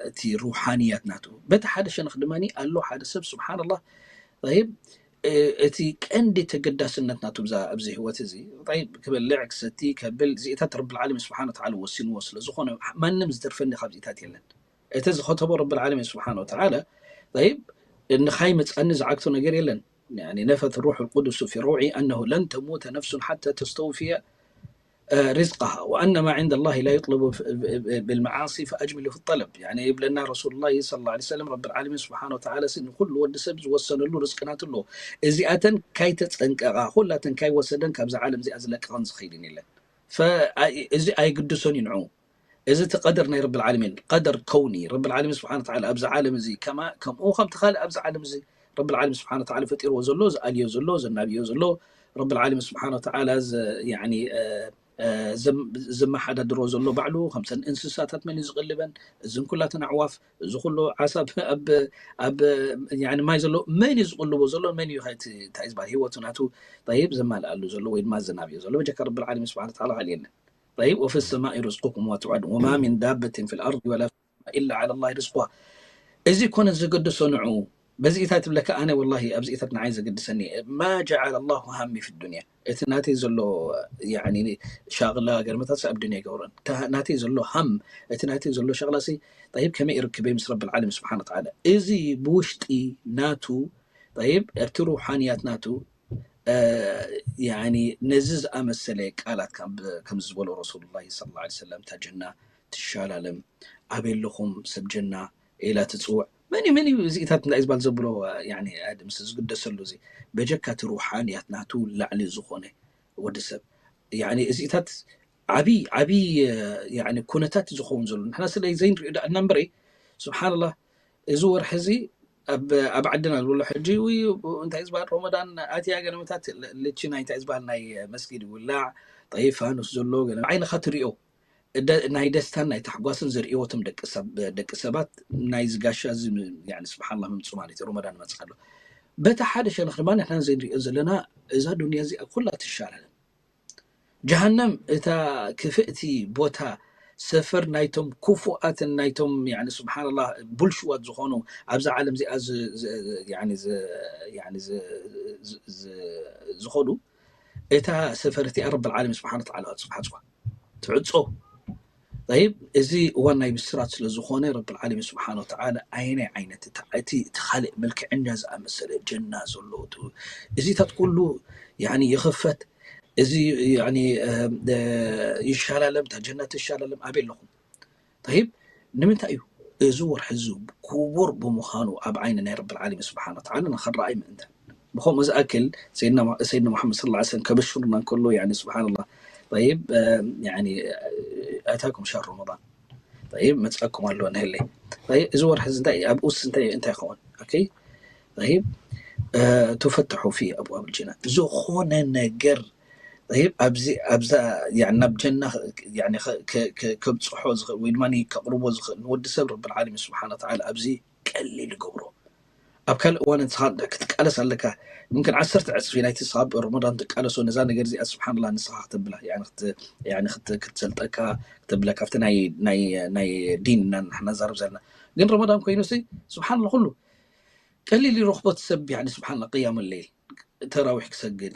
እቲ ሩሓንያት ናቱ በቲ ሓደ ሸነኽ ድማ ኣሎ ሓደ ሰብ ስብሓንላህ طيب እቲ ቀንዲ ተገዳስነት ናቱ ኣብዚ ህይወት እዚ طيب ክበልዕ ክሰቲ ከብል እዚኢታት ረብል ዓለሚን ስብሓን ወተዓላ ወሲንዎ ስለ ዝኾነ ማንም ዝተርፈኒ ካብዚኢታት የለን እቲ ዝኸተቦ ረብል ዓለሚን ስብሓን ወተዓላ طيب ንኻይ መፃኒ ዝዓግቶ ነገር የለን نفث الروح القدس في روعي أنه لن تموت نفس حتى تستوفي رزقها وأن ما عند الله لا يطلب بالمعاصي فأجملوا في الطلب يعني ይብለና ረሱሉላህ صلى الله عليه وسلم ረብል ዓለሚን ስብሓን ወተዓላ ንኩሉ ወዲ ሰብ ዝወሰነሉ ርዝቂ ናቱ ኣለዎ እዚኣተን ካይተፀንቀቓ ኩላተን ካይወሰደን ካብዚ ዓለም እዚኣ ዝለቅቐን ዝኸይድን የለን እዚ ኣይግድሶን እዩ ንዑ እዚ እቲ ቀደር ናይ ረብል ዓለሚን ቀደር ከውኒ ረብል ዓለሚን ስብሓን ወተዓላ ኣብዚ ዓለም እዚ ከምኡ ከምቲ ካልእ ኣብዚ ዓለም እዚ ረብል ዓለሚን ስብሓን ወተዓላ ፈጢርዎ ዘሎ ዝኣልዮ ዘሎ ዘናብዮ ዘሎ ረብል ዓለሚን ስብሓን ወተዓላ ዘመሓዳድሮ ዘሎ ባዕሉ ከምተን እንስሳታት መን እዩ ዝቕልበን እዝን ኩላተን ኣዕዋፍ እዚ ኩሉ ዓሳ ኣብ ማይ ዘሎ መን እዩ ዝቕልቦ ዘሎ መን እዩ እንታይ ዝበሃል ህይወቱ ናቱ طيب ዘማልኣሉ ዘሎ ወይ ድማ ዘናብዮ ዘሎ በጀካ ረብል ዓለሚን ስብሓን ወተዓላ ካልእ የለን طيب وفي السماء رزقكم وما توعدون وما من دابة في الأرض ولا في السماء إلا على الله رزقها እዚ ኮነ ዘገድሶ ንዑ በዚኢታት ትብለካ ኣነ ወላሂ ኣብዚኢታት ንዓይ ዘገድሰኒ ما جعل الله همي في الدنيا እቲ ናተይ ዘሎ ሻቕላ ገርመታት ኣብ ዱንያ ይገብረን ናተይ ዘሎ ሃም እቲ ናተይ ዘሎ ሻቕላ ሲ طيب ከመይ ይርክበይ ምስ ረብል ዓለም ስብሓን ወተዓላ እዚ ብውሽጢ ናቱ طيب ኣብቲ ሩሓንያት ናቱ ነዚ ዝኣመሰለ ቃላት ከም ዝበሎ ረሱሉላሂ ሰለላሁ ዐለይሂ ወሰለም እታ ጀና ትሻላለም ኣበይ ኣለኹም ሰብ ጀና ኢላ ትፅውዕ መን እዩ መን እዩ እዚኢታት እንታይ ዝበሃል ዘብሎ ያኒ ኣድምስ ዝግደሰሉ እዚ በጀካ እቲ ሩሓንያት ናቱ ላዕሊ ዝኾነ ወዲ ሰብ ያኒ እዚኢታት ዓቢ ዓቢ ያኒ ኩነታት ዝኸውን ዘሎ ንሕና ስለ ዘይንሪኦ ዳእና እምበረይ ስብሓንላህ እዚ ወርሒ እዚ ኣብ ኣብ ዓድና ዝበሎ ሕጂ ውይ እንታይ ዝበሃል ሮመዳን ኣትያ ገለመታት ልቺ ናይ እንታይ ዝበሃል ናይ መስጊድ ይውላዕ ጠይብ ፋኑስ ዘሎ ገለ ዓይንኻ ትሪኦ ናይ ደስታን ናይ ታሕጓስን ዘርእዎ እቶም ደቂ ሰባት ናይዚ ጋሻ እዚ ስብሓላ ምምፁ ማለት እዩ ረመዳን መፅእ ኣሎ በቲ ሓደ ሸነኽ ድማ ንሕና ዘይንሪኦ ዘለና እዛ ዱንያ እዚኣ ኩላ ትሻላለን ጀሃነም እታ ክፍእቲ ቦታ ሰፈር ናይቶም ክፉኣትን ናይቶም ስብሓንላ ቡልሽዋት ዝኾኑ ኣብዛ ዓለም እዚኣ ዝኸዱ እታ ሰፈር እቲኣ ረብ ዓለሚን ስብሓን ወተዓላ ትፅሓፅዋ ትዕፆ ይብ እዚ እዋን ናይ ብስራት ስለ ዝኾነ ረብ ዓለሚን ስብሓን ወተዓላ ኣይናይ ዓይነት እቲ ካልእ መልክዕኛ ዝኣመሰለ ጀና ዘሎ እዚታት ኩሉ ይኽፈት እዚ ይሻላለም እታ ጀና ትሻላለም ኣበይ ኣለኹም ይብ ንምንታይ እዩ እዚ ወርሒ እዚ ክቡር ብምዃኑ ኣብ ዓይኒ ናይ ረብ ዓለሚን ስብሓን ወተዓላ ንኽረኣይ ምእንታን ብኸምኡ ዝኣክል ሰይድና ሙሓመድ ስለ ላ ሰለም ከበሽሩና እንከሎ ስብሓንላ ይብ ኣታኩም ሻር ረመዳን ይብ መፅኣኩም ኣለዎ ንህለይ እዚ ወርሒ እዚ እንታይ ኣብኡስ እንታይ እንታይ ይኸውን ይብ ትፈትሑ ፊ ኣብዋብ ጀና ዝኾነ ነገር ይብ ኣብዚ ኣብዛ ናብ ጀና ከብፅሖ ዝኽእል ወይ ድማ ከቕርቦ ዝኽእል ንወዲ ሰብ ረብ ዓለሚን ስብሓን ወተዓላ ኣብዚ ቀሊል ይገብሮ ኣብ ካልእ እዋን ንስኻ ክትቃለስ ኣለካ ምምክን ዓሰርተ ዕፅፊ ናይቲ ንስኻ ረመዳን ትቃለሶ ነዛ ነገር እዚኣ ስብሓንላ ንስኻ ክተብላ ክትሰልጠካ ክተብላ ካብቲ ናይ ዲን ኢና ንሕና ዛርብ ዘለና ግን ረመዳን ኮይኑ ሲ ስብሓንላ ኩሉ ቀሊል ይረኽቦ እቲ ሰብ ስብሓንላ ቅያም ለይል ተራዊሕ ክሰግድ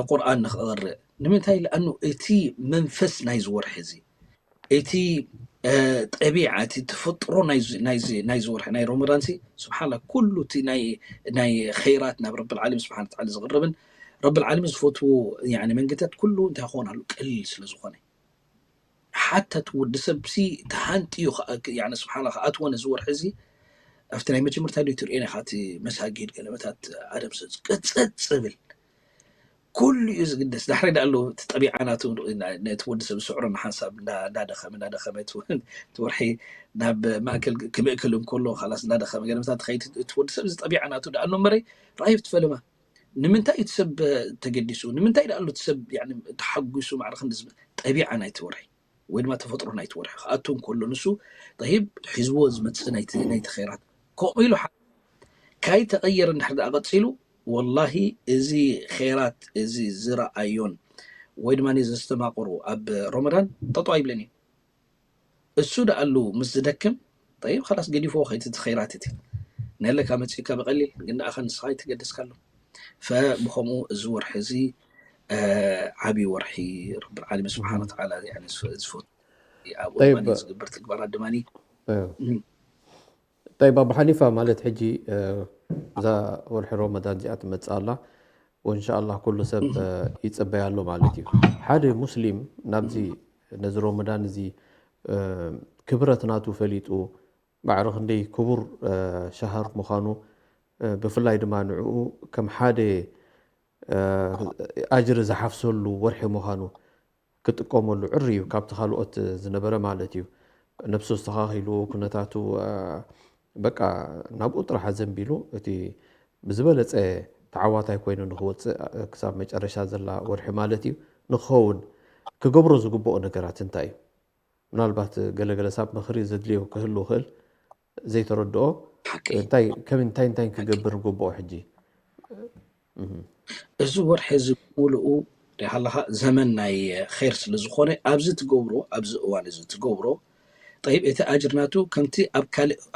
ቁርኣን ንክቕርእ ንምንታይ ለኣኑ እቲ መንፈስ ናይ ዝወርሒ እዚ እቲ ጠቢዓ እቲ ተፈጥሮ ናይ ዝወርሒ ናይ ረመዳን ሲ ስብሓላ ኩሉ እቲ ናይ ኸይራት ናብ ረብል ዓለሚን ስብሓን ተዓላ ዝቕርብን ረብል ዓለሚን ዝፈትዎ መንገድታት ኩሉ እንታይ ክኾን ኣሎ ቀሊል ስለ ዝኾነ ሓታ እቲ ወዲ ሰብ ሲ ተሃንጥዩ ስብሓላ ክኣትዎ ነዚ ወርሒ እዚ ኣብቲ ናይ መጀመርታ ዶ ትርእዮ ኢኻ እቲ መሳጊድ ገለመታት ኣደምሰ ቅፅፅ ዝብል ኩሉ እዩ ዝግደስ ዳሕራይ ዳኣ ኣሎ እቲ ጠቢዓ ናቱ ነቲ ወዲ ሰብ ዝስዕሮ ንሓንሳብ እንዳደኸመ እንዳደኸመ እቲ ወርሒ ናብ ማእከል ክምእክል እንከሎ ካላስ እንዳደኸመ ገለመታት ትኸይድ እቲ ወዲ ሰብ እዚ ጠቢዓ ናቱ ዳኣ ኣሎ እምበረይ ረኣዩ ትፈልማ ንምንታይ እቲ ሰብ ተገዲሱ ንምንታይ ዳኣ ኣሎ እቲ ሰብ ተሓጒሱ ማዕረ ክንዲ ጠቢዓ ናይቲ ወርሒ ወይ ድማ ተፈጥሮ ናይቲ ወርሒ ክኣቱ እንከሎ ንሱ ጠይብ ሒዝዎ ዝመፅእ ናይቲ ናይቲ ኸይራት ከምኡ ኢሉ ካይ ተቐየር እንድሕር ደኣ ቀፂሉ ወላሂ እዚ ኸይራት እዚ ዝረኣዮን ወይ ድማ ዘስተማቕሩ ኣብ ሮመዳን ጠጦ ኣይብለን እዩ እሱ ደኣሉ ምስ ዝደክም ጠይብ ኸላስ ገዲፎ ከይቲ እቲ ኸይራት እቲ ነለካ መፂእካ ብቐሊል ግን ደኣ ንስኻ ይትገደስካሉ ፈብኸምኡ እዚ ወርሒ እዚ ዓብዪ ወርሒ ረብል ዓለሚን ስብሓን ወተዓላ ዝፈቱ ኣብኡ ጠይብ። ዝግበር ትግባራት ድማ ጠይብ ኣቡ ሓኒፋ ማለት ሕጂ እዛ ወርሒ ሮመዳን እዚኣ ትመፅእ ኣላ ወእንሻኣላ ኩሉ ሰብ ይፅበያ ኣሎ ማለት እዩ ሓደ ሙስሊም ናብዚ ነዚ ሮመዳን እዚ ክብረት ናቱ ፈሊጡ ማዕረ ክንደይ ክቡር ሸሃር ምዃኑ ብፍላይ ድማ ንዕኡ ከም ሓደ ኣጅሪ ዝሓፍሰሉ ወርሒ ምዃኑ ክጥቀመሉ ዕሪ እዩ ካብቲ ካልኦት ዝነበረ ማለት እዩ ነብሱ ዝተኻኺሉ ኩነታቱ በቃ ናብኡ ጥራሕ ኣዘንቢሉ እቲ ብዝበለፀ ተዓዋታይ ኮይኑ ንክወፅእ ክሳብ መጨረሻ ዘላ ወርሒ ማለት እዩ ንክኸውን ክገብሮ ዝግብኦ ነገራት እንታይ እዩ ምናልባት ገለገለ ሳብ ምኽሪ ዘድልዮ ክህሉ ይኽእል ዘይተረድኦ እንታይ ከም እንታይ እንታይ ክገብር ንግብኦ ሕጂ እዚ ወርሒ እዚ ሙሉኡ ሪኢኻ ኣለኻ ዘመን ናይ ኸይር ስለ ዝኾነ ኣብዚ ትገብሮ ኣብዚ እዋን እዚ ትገብሮ ጠይብ እቲ ኣጅር ናቱ ከምቲ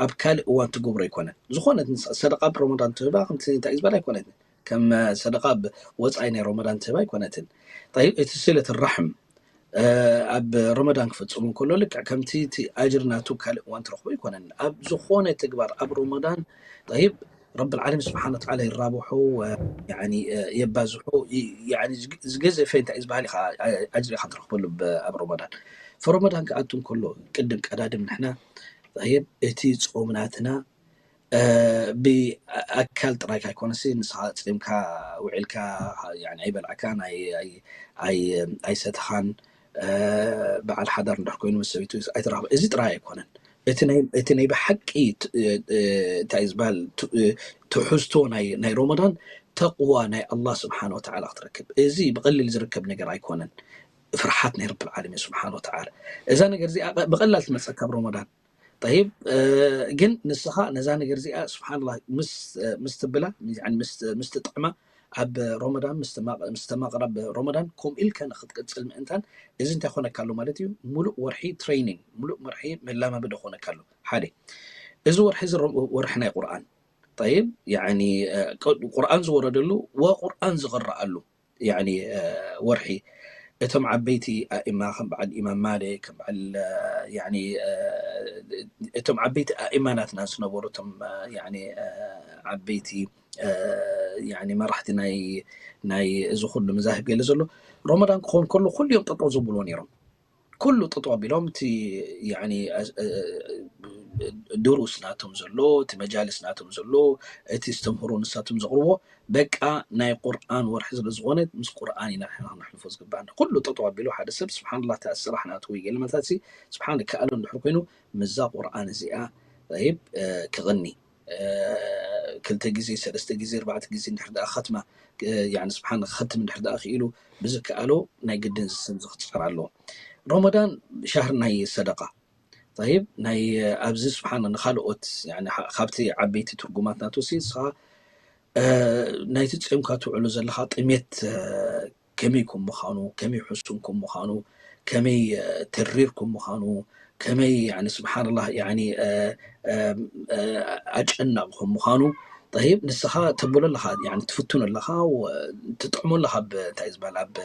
ኣብ ካልእ እዋን ትገብሮ ኣይኮነን ዝኾነት ሰደቃ ኣብ ረመዳን ትህባ ከምቲ እንታይ ዝበል ኣይኮነትን ከም ሰደቃ ወፃኢ ናይ ረመዳን ትህባ ኣይኮነትን ጠይብ እቲ ስለት ራሕም ኣብ ረመዳን ክፍፅሙ እንከሎ ልክዕ ከምቲ እቲ ኣጅር ናቱ ካልእ እዋን ትረኽቦ ኣይኮነን ኣብ ዝኾነ ተግባር ኣብ ረመዳን ጠይብ ረብ ዓለሚን ስብሓን ወተዓላ ይራብሑ የባዝሑ ዝገዘፈ እንታይ ዝበሃል ኢኻ ኣጅሪ ኢኻ ትረኽበሉ ኣብ ረመዳን ፈረመዳን ክኣቱ እንከሎ ቅድም ቀዳድም ንሕና ጠይብ እቲ ፆም ናትና ብኣካል ጥራይ ኣይኮነሲ፣ ንስኻ ፂምካ ውዒልካ፣ ኣይበላዕካን ኣይሰተኻን፣ በዓል ሓዳር እንድሕር ኮይኑ ምስ ሰበይቱ ኣይትራኸብ። እዚ ጥራይ ኣይኮነን። እቲ ናይ ብሓቂ እንታይ ዝበሃል ትሕዝቶ ናይ ሮመዳን ተቕዋ ናይ ኣላህ ስብሓን ወተዓላ ክትረክብ። እዚ ብቐሊል ዝርከብ ነገር ኣይኮነን። ፍርሓት ናይ ረብል ዓለሚን ስብሓን ወተዓላ። እዛ ነገር እዚኣ ብቐላል ትመፀካ ኣብ ሮመዳን። ጠይብ፣ ግን ንስኻ ነዛ ነገር እዚኣ ስብሓንላ ምስ ትብላ፣ ምስ ትጥዕማ፣ ኣብ ሮመዳን ምስ ተማቕራ፣ ኣብ ሮመዳን ከምኡ ኢልካ ንክትቅፅል ምእንታን፣ እዚ እንታይ ኮነካ ኣሎ ማለት እዩ? ሙሉእ ወርሒ ትሬኒንግ፣ ሙሉእ ወርሒ መላማመዲ ኮነካ ኣሎ። ሓደ፣ እዚ ወርሒ እዚ ወርሒ ናይ ቁርኣን። ጠይብ፣ ያኒ ቁርኣን ዝወረደሉ ወቁርኣን ዝቕረኣሉ ያኒ ወርሒ። እቶም ዓበይቲ ኣእማ ከም በዓል ኢማም ማሊክ፣ ከም በዓል ያኒ እቶም ዓበይቲ ኣእማ ናትና ዝነበሩ፣ እቶም ያኒ ዓበይቲ ያኒ መራሕቲ ናይ ናይ እዚ ኩሉ መዛህብ ገለ ዘሎ፣ ሮመዳን ክኸውን ከሎ ኩሉ እዮም ጠጠው ዝብልዎ ነይሮም። ኩሉ ጠጠው ኣቢሎም እቲ ያኒ ድሩስ ናቶም ዘሎ፣ እቲ መጃልስ ናቶም ዘሎ፣ እቲ ዝተምህሩ ንሳቶም ዘቕርቦ፣ በቃ ናይ ቁርኣን ወርሒ ስለ ዝኾነ ምስ ቁርኣን ኢና ንሕና ክነሕልፎ ዝግባኣና። ኩሉ ጠጠው ኣቢሉ ሓደ ሰብ ስብሓንላህ፣ እቲ ስራሕ ናቱ ወይ ገለ መታሲ ስብሓን ከኣሎ እንድሕር ኮይኑ ምስዛ ቁርኣን እዚኣ ይብ ክቕኒ ክልተ ግዜ፣ ሰለስተ ግዜ፣ ኣርባዕተ ግዜ እንድሕር ደኣ ኸትማ፣ ያኒ ስብሓን ኸትም እንድሕር ደኣ ክኢሉ ብዝከኣሎ ናይ ግድን ዝስም ዝኽትጨር ኣለዎ። ሮመዳን ሻህር ናይ ሰደቃ። ጠይብ፣ ናይ ኣብዚ ስብሓን ንኻልኦት ያኒ ካብቲ ዓበይቲ ትርጉማት ናቱ ሲ ንስኻ ናይቲ ጾምካ ትውዕሉ ዘለኻ ጥሜት ከመይ ከም ምዃኑ፣ ከመይ ሕሱም ከም ምዃኑ፣ ከመይ ተሪር ከም ምዃኑ፣ ከመይ ያኒ ስብሓንላህ ያኒ ኣጨናቕ ከም ምዃኑ፣ ጠይብ፣ ንስኻ ተብሎ ኣለኻ፣ ያኒ ትፍትኖ ኣለኻ፣ ትጥዕሞ ኣለኻ፣ ኣብ እንታይ ዝበሃል ኣብ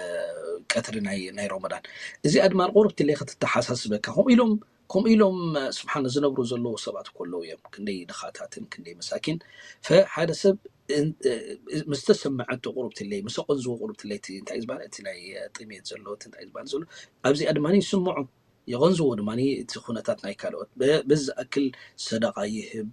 ቀትሪ ናይ ናይ ሮመዳን። እዚኣ ድማ ቁሩብ ትለይ ክትተሓሳስበካ። ከምኡ ኢሎም ከምኡ ኢሎም ስብሓን ዝነብሩ ዘለዉ ሰባት ከለዉ እዮም። ክንደይ ድኻታትን ክንደይ መሳኪን። ፈ ሓደ ሰብ ምስ ተሰመዐቶ ቁሩብ ትለይ፣ ምስ ኣቐንዝዎ ቁሩብ ትለይ፣ እቲ እንታይ ዝበሃል፣ እቲ ናይ ጥሜት ዘሎ፣ እቲ እንታይ ዝበሃል ዘሎ፣ ኣብዚኣ ድማ ይስምዑ፣ የቐንዝዎ ድማ እቲ ኩነታት ናይ ካልኦት። በዚ ዝኣክል ሰደቃ ይህብ፣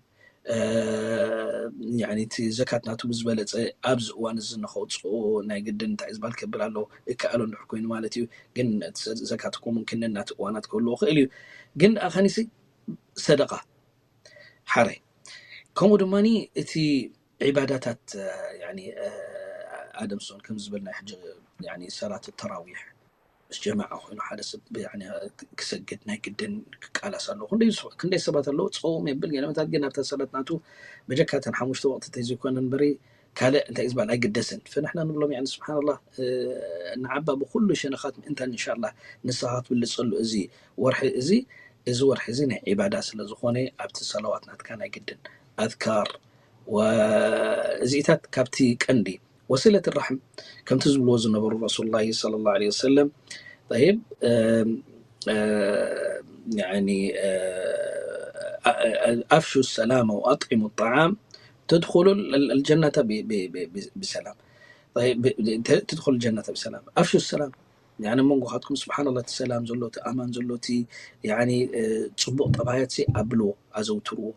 ያኒ እቲ ዘካት ናቱ ብዝበለፀ ኣብዚ እዋን እዚ ንኸውፅኡ ናይ ግድን እንታይ ዝበሃል ከብል ኣለዎ፣ ይከኣሎ እንድሕር ኮይኑ ማለት እዩ። ግን እቲ ዘካት እኮ ሙምኪን ነናቲ እዋናት ክህልዎ ክእል እዩ። ግን ደኣ ከኒሲ ሰደቃ ሓራይ። ከምኡ ድማ እቲ ዒባዳታት፣ ያኒ ኣደም ሶን ከም ዝበልና ሕጂ፣ ያኒ ሰላት ተራዊሕ ምስ ጀማዓ ኮይኑ ሓደ ሰብ ያኒ ክሰግድ ናይ ግድን ክቃላስ ኣለዎ። ክንደይ ስ-፣ ክንደይ ሰባት ኣለዉ ጸውም የብል ገለመታት፣ ግን ኣብታ ሰላት ናቱ በጀካ እተን ሓሙሽተ ወቕቲ ተይዘይኮነ እምበሪ ካልእ እንታይ ዝበሃል ኣይግደስን። ፈንሕና ንብሎም ያኒ ስብሓንላህ፣ ንዓባ ብኩሉ ሸነኻት ምእንታን እንሻላ ንስኻ ክትብልጸሉ እዚ ወርሒ እዚ፣ እዚ ወርሒ እዚ ናይ ዒባዳ ስለ ዝኾነ ኣብቲ ሰለዋት ናትካ ናይ ግድን ኣዝካር ወእዚኢታት ካብቲ ቀንዲ ወሲለት ራሕም ከምቲ ዝብልዎ ዝነበሩ ረሱሉላሂ ሰለላሁ ዐለይሂ ወሰለም። ጠይብ፣ ያኒ ኣፍሹ ሰላመ ወኣጥዒሙ ጣዓም ተድኹሉ ልጀነተ ብሰላም። ትድኹሉ ጀነተ ብሰላም። ኣፍሹ ሰላም፣ ያኒ ኣብ መንጎኻትኩም ስብሓንላህ እቲ ሰላም ዘሎ፣ እቲ ኣማን ዘሎ፣ እቲ ያኒ ጽቡቕ ጠባያት ሲ ኣብልዎ፣ ኣዘውትርዎ።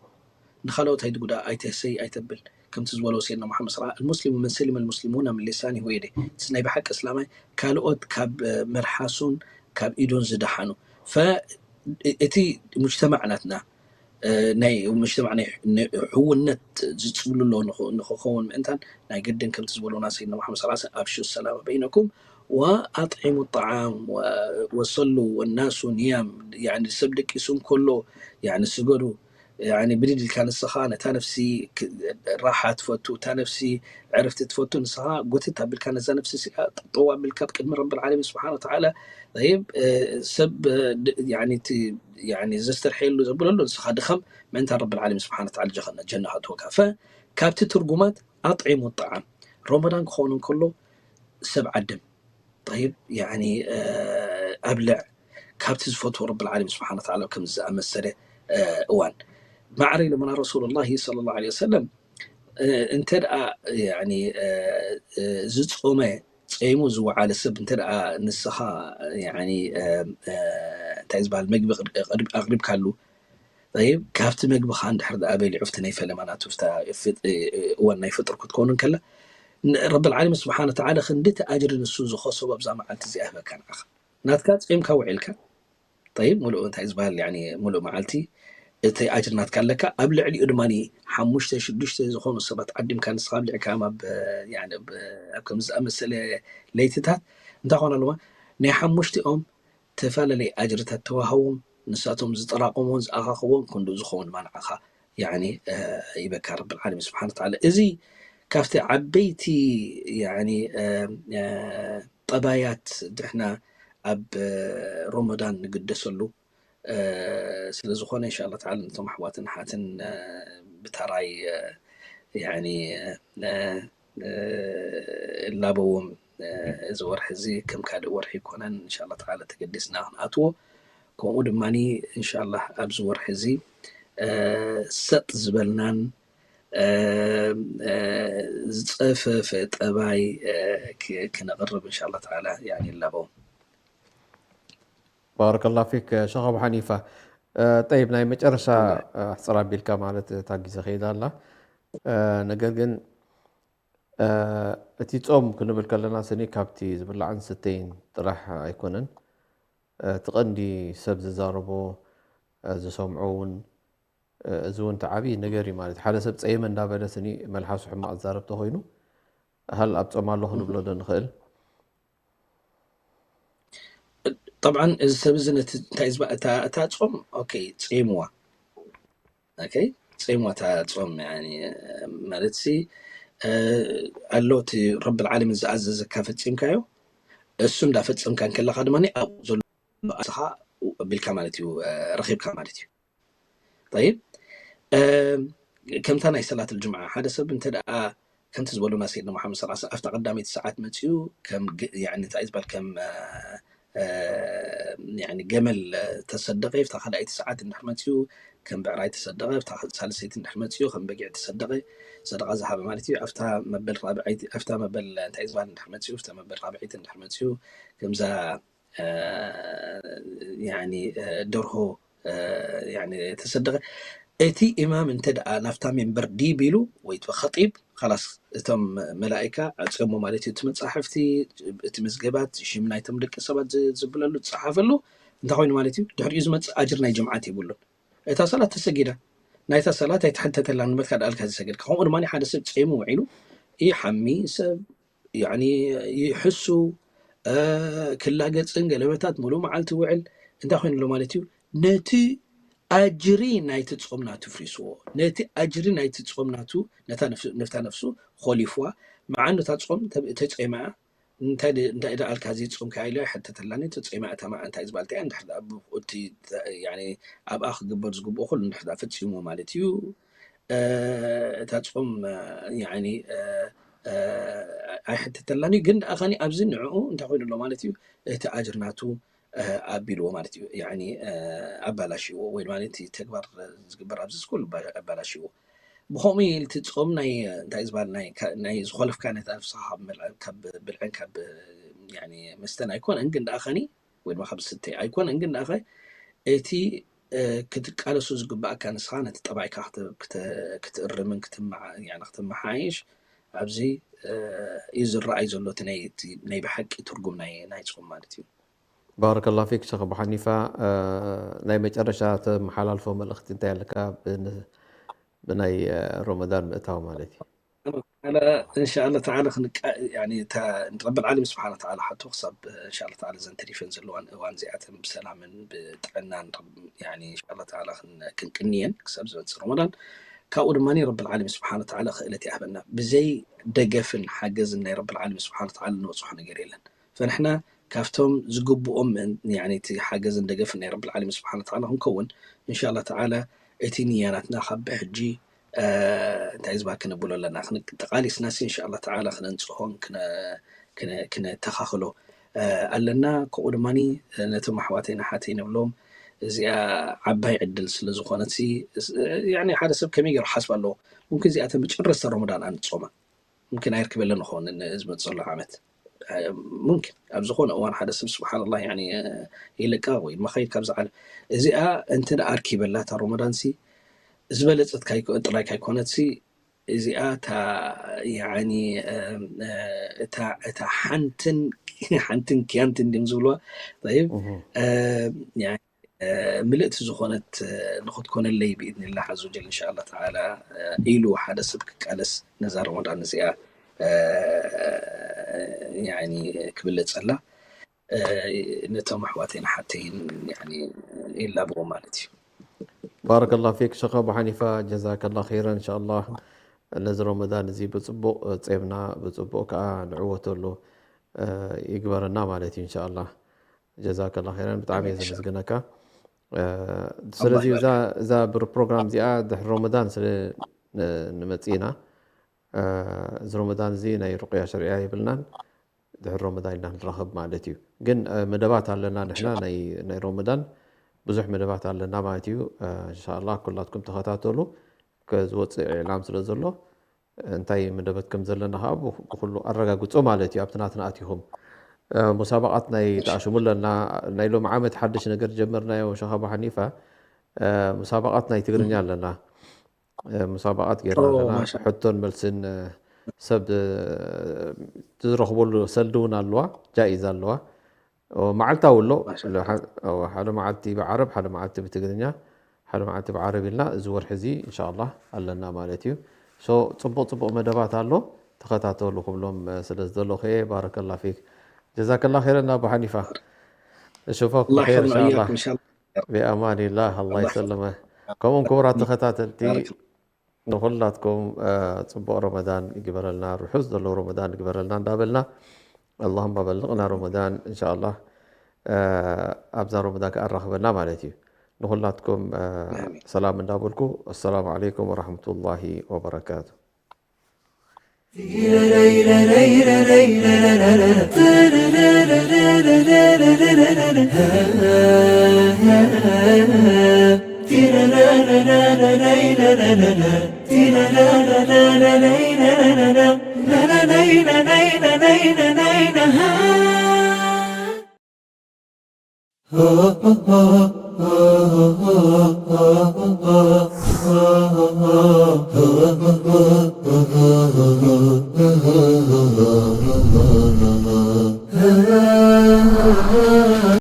ንኻልኦት ኣይትጉዳእ፣ ኣይተህሰይ፣ ኣይተብል። ከምቲ ዝበሎ ሰይድና ሙሓመድ ሰለላሁ ዐለይሂ ወሰለም፣ المسلم من سلم المسلمون من لسانه ويده። እቲ ናይ ብሓቂ እስላማይ ካልኦት ካብ መልሓሱን ካብ ኢዱን ዝደሓኑ። ፈ-፣ እቲ ሙጅተማዕ ናትና ናይ ሙጅተማዕ ናይ ሕውነት ዝፅብልሎ ንኽ-፣ ንኽኸውን ምእንታን ናይ ግድን ከምቲ ዝበሎና ሰይድና ሙሓመድ ሰለላሁ ዐለይሂ ወሰለም፣ ኣፍሹ ሰላመ በይነኩም ወኣጥዒሙ ጣዓም ወ-፣ ወሰሉ ወናሱ ኒያም፣ ያኒ ሰብ ደቂሱ እንከሎ ያኒ ስገዱ። ያኒ ብድድ ኢልካ ንስኻ ነታ ነፍሲ ክ-፣ ራሓ ትፈቱ፣ እታ ነፍሲ ዕርፍቲ ትፈቱ፣ ንስኻ ጎትት ኣቢልካ ነዛ ነፍሲ እዚኣ ጠጠው ኣቢልካ ኣብ ቅድሚ ረብል ዓለሚን ስብሓነ ወተዓላ፣ ጠይብ፣ እ፣ ሰብ፣ እ፣ ድ-፣ ያኒ እቲ፣ ያኒ ዘስተርሕየሉ ዘብለሉ ንስኻ ድኸም ምእንታን ረብል ዓለሚን ስብሓነ ወተዓላ ጀኸ-፣ ጀና ከእትወካ። ፈ-፣ ካብቲ ትርጉማት ኣጥዒሙ ጣዓም ረመዳን ክኸውን እንከሎ ሰብ ዓድም። ጠይብ፣ ያኒ፣ እ፣ ኣብልዕ፣ ካብቲ ዝፈትዎ ረብል ዓለሚን ስብሓነ ወተዓላ ከም ዝኣመሰለ፣ እ፣ እዋን። ማዕረ ኢሎምና ረሱሉላሂ ሰለላሁ ዐለይሂ ወሰለም፣ እ፣ እንተ ደኣ፣ ያኒ፣ እ፣ እ፣ ዝጾመ ጸይሙ ዝወዓለ ሰብ እንተ ደኣ ንስኻ፣ ያኒ፣ እ፣ እ፣ እንታይ ዝበሃል መግቢ ኣቕሪብ-፣ ኣቕሪብካሉ፣ ጠይብ፣ ካብቲ መግቢ ከዓ እንድሕር ደኣ በሊዑ፣ ኣብቲ ናይ ፈለማ ናቱ፣ ኣብታ ፍጥ-፣ እዋን ናይ ፍጥር ክትከውን እንከላ፣ ን-፣ ረብል ዓለሚን ስብሓነ ወተዓላ ክንድቲ ኣጅሪ ንሱ ዝኸሰቦ ኣብዛ መዓልቲ እዚኣ ይህበካ ንዓኻ። ናትካ ጺምካ ውዒልካ፣ ጠይብ፣ ሙሉእ እንታይ ዝበሃል፣ ያኒ፣ ሙሉእ መዓልቲ እቲ ኣጅሪ ናትካ ኣለካ። ኣብ ልዕሊኡ ድማ ሓሙሽተ ሽዱሽተ ዝኾኑ ሰባት ዓዲምካ፣ ንስኻ ኣብሊዕካዮም ኣብ፣ ያኒ፣ ኣብ፣ ኣብ ከምዚ ዝኣመሰለ ለይትታት እንታይ ኮነ ኣለዎ፣ ናይ ሓሙሽቲኦም ተፈላለየ ኣጅርታት ተዋህቦም፣ ንሳቶም ዝጠራቐምዎን ዝኣኻኽብዎን ክንዱ ዝኸውን ድማ ንዓኻ፣ ያኒ፣ እ፣ ይበካ ረብል ዓለሚን ስብሓነ ወተዓላ። እዚ ካብቲ ዓበይቲ፣ ያኒ፣ እ፣ እ፣ ጠባያት ድሕና ኣብ፣ እ፣ ሮመዳን ንግደሰሉ፣ እ፣ ስለ ዝኾነ፣ እንሻላ ተዓላ፣ ነቶም ኣሕዋትን ኣሓትን፣ እ፣ ብታራይ፣ እ፣ ያኒ፣ እ፣ እ፣ እላበዎም። እ፣ እዚ ወርሒ እዚ ከም ካልእ ወርሒ ይኮነን። እንሻላ ተዓላ ተገዲስና ክንኣትዎ። ከምኡ ድማ እንሻላ ኣብዚ ወርሒ እዚ፣ እ፣ ሰጥ ዝበልናን፣ እ፣ እ፣ ዝጸፈፈ ጠባይ፣ እ፣ ክ-፣ ክነቕርብ እንሻላ ተዓላ፣ ያኒ፣ እላበዎም። ባረከላ ፊክ ሸኽ ኣቡ ሓኒፋ። እ፣ ጠይብ፣ ናይ መጨረሻ፣ እ፣ ኣሕፅር ኣቢልካ፣ ማለት እታ ግዜ ከይዳ ኣላ። እ፣ ነገር ግን፣ እ፣ እቲ ጾም ክንብል ከለና ስኒ ካብቲ ዝብላዕን ስተይን ጥራሕ ኣይኮነን። እ፣ እቲ ቀንዲ ሰብ ዝዛረቦ፣ እ፣ ዝሰምዖ እውን፣ እ፣ እዚ እውን እቲ ዓብዪ ነገር እዩ ማለት እዩ። ሓደ ሰብ ጸየመ እንዳበለ ስኒ መልሓሱ ሕማቕ ዝዛረብ ተኾይኑ፣ ሃል ኣብ ጾም ኣሎ ክንብሎ ዶ ንኽእል? ጠብዓን እዚ ሰብ እዚ ነቲ እንታይ ዝበ-፣ እታ፣ እታ ጾም፣ ኦኬ፣ ጸይምዋ። ኦኬ፣ ጸይምዋ እታ ጾም፣ ያኒ፣ ማለት ሲ፣ እ፣ ኣሎ እቲ ረብል ዓለሚን ዝኣዘዘካ ፈጺምካዮ፣ እሱ እንዳፈጸምካ እንከለኻ ድማ ኣብኡ ዘሎ ኣስኻ ኣቢልካ ማለት እዩ፣ እ፣ ረኺብካ ማለት እዩ። ጠይብ፣ እ፣ ከምታ ናይ ሰላት ልጅምዓ ሓደ ሰብ እንተ ደኣ ከምቲ ዝበሉና ሰይድና ሙሓመድ ሰለላሁ ዐለይሂ ወሰለም ኣብታ ቀዳመይቲ ሰዓት መጺኡ ከም ግ-፣ ያኒ እንታይ ዝበሃል ከም፣ እ፣ እ፣ ያኒ ገመል ተሰደቐ፣ ኣብታ ካልኣይቲ ሰዓት እንድሕር መጺኡ ከም ብዕራይ ተሰደቐ፣ ኣብታ ሳልሰይቲ እንድሕር መጺኡ ከም በጊዕ ተሰደቐ፣ ሰደቓ ዝሃበ ማለት እዩ። ኣብታ መበል ራብዐይቲ፣ ኣብታ መበል እንታይ ዝበሃል እንድሕር መጺኡ፣ ኣብታ መበል ራብዐይቲ እንድሕር መጺኡ ከምዛ፣ እ፣ ያኒ፣ እ፣ ደርሆ፣ እ፣ ያኒ ተሰደቐ። እቲ ኢማም እንተ ደኣ ናብታ ሜምበር ዲብ ኢሉ ወይ እቲ ኸጢብ፣ ኸላስ እቶም መላኢካ ኣጽዮሞ ማለት እዩ። እቲ መጻሕፍቲ፣ እቲ መዝገባት፣ ሽም ናይቶም ደቂ ሰባት ዝ-፣ ዝብለሉ፣ ዝጸሓፈሉ እንታይ ኮይኑ ማለት እዩ? ድሕሪኡ ዝመጽእ ኣጅር ናይ ጀምዓት የብሉን። እታ ሰላት ተሰጊዳ፣ ናይታ ሰላት ኣይትሕተተላን፣ ንመትካ ደኣ ኣልካ ዝሰገድካ። ከምኡ ድማ ሓደ ሰብ ጸይሙ ውዒሉ ይሓሚ፣ ሰብ ያኒ ይሕሱ፣ እ፣ ክላገጽን ገለመታት ሙሉእ መዓልቲ ውዕል፣ እንታይ ኮይኑ ኣሎ ማለት እዩ? ነቲ ኣጅሪ ናይቲ ጾም ናቱ ፍሪስዎ። ነቲ ኣጅሪ ናይቲ ጾም ናቱ፣ ነታ ነፍ-፣ ነፍታ ነፍሱ ኾሊፍዋ። መዓኑ እታ ጾም ተ-፣ ተጸይማ እያ። እንታይ ድ-፣ እንታይ ደኣ ኣልካ እዚ ጾምካ ኢሉ ኣይሕተተላን እዩ። ተጸይማ እታ መዓ እንታይ ዝበልታ እያ? እንድሕር ደኣ ብ-፣ እቲ ተ-፣ ያኒ ኣብኣ ክግበር ዝግብኦ ኩሉ እንድሕር ደኣ ፈጺሙ ማለት እዩ። እ፣ እታ ጾም፣ እ፣ ያኒ፣ እ፣ እ፣ ኣይሕተተላን እዩ። ግን ደኣ ኸኒ ኣብዚ ንዕኡ እንታይ ኮይኑ ኣሎ ማለት እዩ? እቲ ኣጅር ናቱ፣ እ፣ ኣቢልዎ ማለት እዩ። ያኒ፣ እ፣ ኣባላሽዎ ወይ ድማ እቲ ተግባር ዝግበር ኣብዚ ኩሉ ኣባ-፣ ኣባላሽዎ። ብኸምኡ ኢሉ እቲ ጾም ናይ፣ እንታይ ዝበሃል፣ ናይ፣ ካ-፣ ናይ ዝኾለፍካ ነታ ነፍስኻ ካብ መልዐ-፣ ካብ ብልዕን ካብ፣ ያኒ፣ መስተን ኣይኮነን፣ ግን ደኣ ኸኒ ወይ ድማ ካብ ዝስተ ኣይኮነን፣ ግን ደኣ ኸ እቲ፣ እ፣ ክትቃለሱ ዝግባእካ ንስኻ ነቲ ጠባይካ ክተ-፣ ክተ-፣ ክትእርምን ክትመዓ-፣ ያኒ፣ ክትመሓየሽ ኣብዚ፣ እ፣ እዩ ዝረኣይ ዘሎ እቲ ናይ፣ እቲ ናይ ብሓቂ ትርጉም ናይ፣ ናይ ጾም ማለት እዩ። ባረከላ ፊክ ሸኽ ኣቡ ሓኒፋ። እ፣ ናይ መጨረሻ ተመሓላልፎ መልእኽቲ እንታይ ኣለካ? ብን-፣ ብናይ፣ እ፣ ሮመዳን ምእታው ማለት እዩ። ኣነ እንሻኣላ ተዓላ ክንቃ-፣ ያኒ፣ እታ ረብል ዓለሚን ስብሓነ ወተዓላ ሓቶ ክሳብ፣ እንሻኣላ ተዓላ እዘን ተሪፈን ዘለዋን እዋን እዚኣተን ብሰላምን ብጥዕናን፣ ያኒ፣ እንሻኣላ ተዓላ ክን-፣ ክንቅንየን ክሳብ ዝመጽእ ረመዳን። ካብኡ ድማ ረብል ዓለሚን ስብሓነ ወተዓላ ክእለት ይሃበና። ብዘይ ደገፍን ሓገዝን ናይ ረብል ዓለሚን ስብሓነ ወተዓላ እንበጽሖ ነገር የለን። ፈንሕና ካብቶም ዝግብኦም፣ ያኒ፣ እቲ ሓገዝን ደገፍን ናይ ረብል ዓለሚን ስብሓነ ወተዓላ ክንከውን፣ እንሻኣላ ተዓላ እቲ ንያ ናትና ካብ ብሕጂ፣ እ፣ እንታይ ዝበሃል ክነብሎ ኣለና። ክን-፣ ተቓሊስናሲ እንሻኣላ ተዓላ ክነንጽሆን ክነ-፣ ክነ-፣ ክነተኻኽሎ፣ እ፣ ኣለና። ከምኡ ድማ ነቶም ኣሕዋተይን ኣሓተይን ንብሎም፣ እዚኣ ዓባይ ዕድል ስለ ዝኾነትሲ፣ እ፣ ያኒ፣ ሓደ ሰብ ከመይ ገይሩ ክሓስብ ኣለዎ? ሙምኪን እዚኣተን መጨረስታ ረመዳን ኣንጾማ። ሙምኪን ኣይርክበለን ይኸውን ን-፣ ዝመጽእ ዘሎ ዓመት። ሙምኪን ኣብ ዝኾነ እዋን ሓደ ሰብ ስብሓንላህ ያኒ ይልቀቕ ወይ መኸይድ ካብ ዝዓለ እዚኣ እንተ ደኣ ኣርኪበላ እታ ሮመዳንሲ ዝበለጸት ጥራይ ካይኮነትሲ እዚኣ እታ ያኒ እታ እታ ሓንትን ሓንትን ክያንትን ድም ዝብልዋ ይብ ምልእቲ ዝኾነት ንኽትኮነለይ ብኢድኒላህ ዓዘ ወጀል እንሻ ኣላህ ተዓላ ኢሉ ሓደ ሰብ ክቃለስ ነዛ ረመዳን እዚኣ ክብለጸላ ነቶም ኣሕዋተይን ሓተይን ይላብዎ ማለት እዩ። ባረከላ ፊክ ሸኽ ኣቡ ሓኒፋ ጀዛከላ ኸይራ እንሻላ ነዚ ረመዳን እዚ ብፅቡቅ ጼምና ብፅቡቅ ከዓ ንዕወተሉ ይግበረና ማለት እዩ እንሻላ። ጀዛከላ ኸይረን ብጣዕሚ እየ ዘመስግነካ። ስለዚ እዛ ብር ፕሮግራም እዚኣ ድሕሪ ሮመዳን ስለ ንመፅእና እዚ ሮመዳን እዚ ናይ ሩቅያ ሸሪያ የብልናን ድሕሪ ሮመዳን ኢና ንራኸብ ማለት እዩ። ግን መደባት ኣለና ንሕና ናይ ሮመዳን ብዙሕ መደባት ኣለና ማለት እዩ። እንሻላ ኩላትኩም ተኸታተሉ። ከዝወፅእ ኢዕላም ስለ ዘሎ እንታይ መደበት ከም ዘለና ከዓ ብኩሉ ኣረጋግፁ ማለት እዩ። ኣብቲ ናትና ኣቲኹም ሙሳባቃት ናይ ተኣሽሙ ኣለና። ናይ ሎም ዓመት ሓድሽ ነገር ጀመርናዮ ሸኻባ ሓኒፋ ሙሳባቃት ናይ ትግርኛ ኣለና። ሙሳባቃት ጌርና ኣለና። ሕቶን መልስን ሰብ ዝረኽበሉ ሰልዲ እውን ኣለዋ፣ ጃኢዛ ኣለዋ። መዓልታዊ ኣሎ። ሓደ መዓልቲ ብዓረብ፣ ሓደ መዓልቲ ብትግርኛ፣ ሓደ መዓልቲ ብዓረብ ኢልና እዚ ወርሒ እዚ እንሻላ ኣለና ማለት እዩ። ሶ ፅቡቅ ፅቡቅ መደባት ኣሎ፣ ተኸታተሉ ክብሎም ስለ ዝደለኹ እየ። ባረከላ ፊክ ጀዛከላ ኸይረን ኣቡ ሓኒፋ። እሽፋኩም ኸይር እንሻላ። ብኣማኒላህ ኣላ ይሰለመ። ከምኡም ክቡራት ተኸታተልቲ ንኹላትኩም ፅቡቅ ረመዳን ይግበረልና፣ ርሑስ ዘለዎ ረመዳን ይግበረልና እንዳበልና اللهم بلغنا رمضان إن شاء الله ኣብዛ ረመዳን ከኣራኽበና ማለት እዩ። ንኹላትኩም ሰላም እንዳበልኩ السلام عليكم ورحمة الله وبركاته.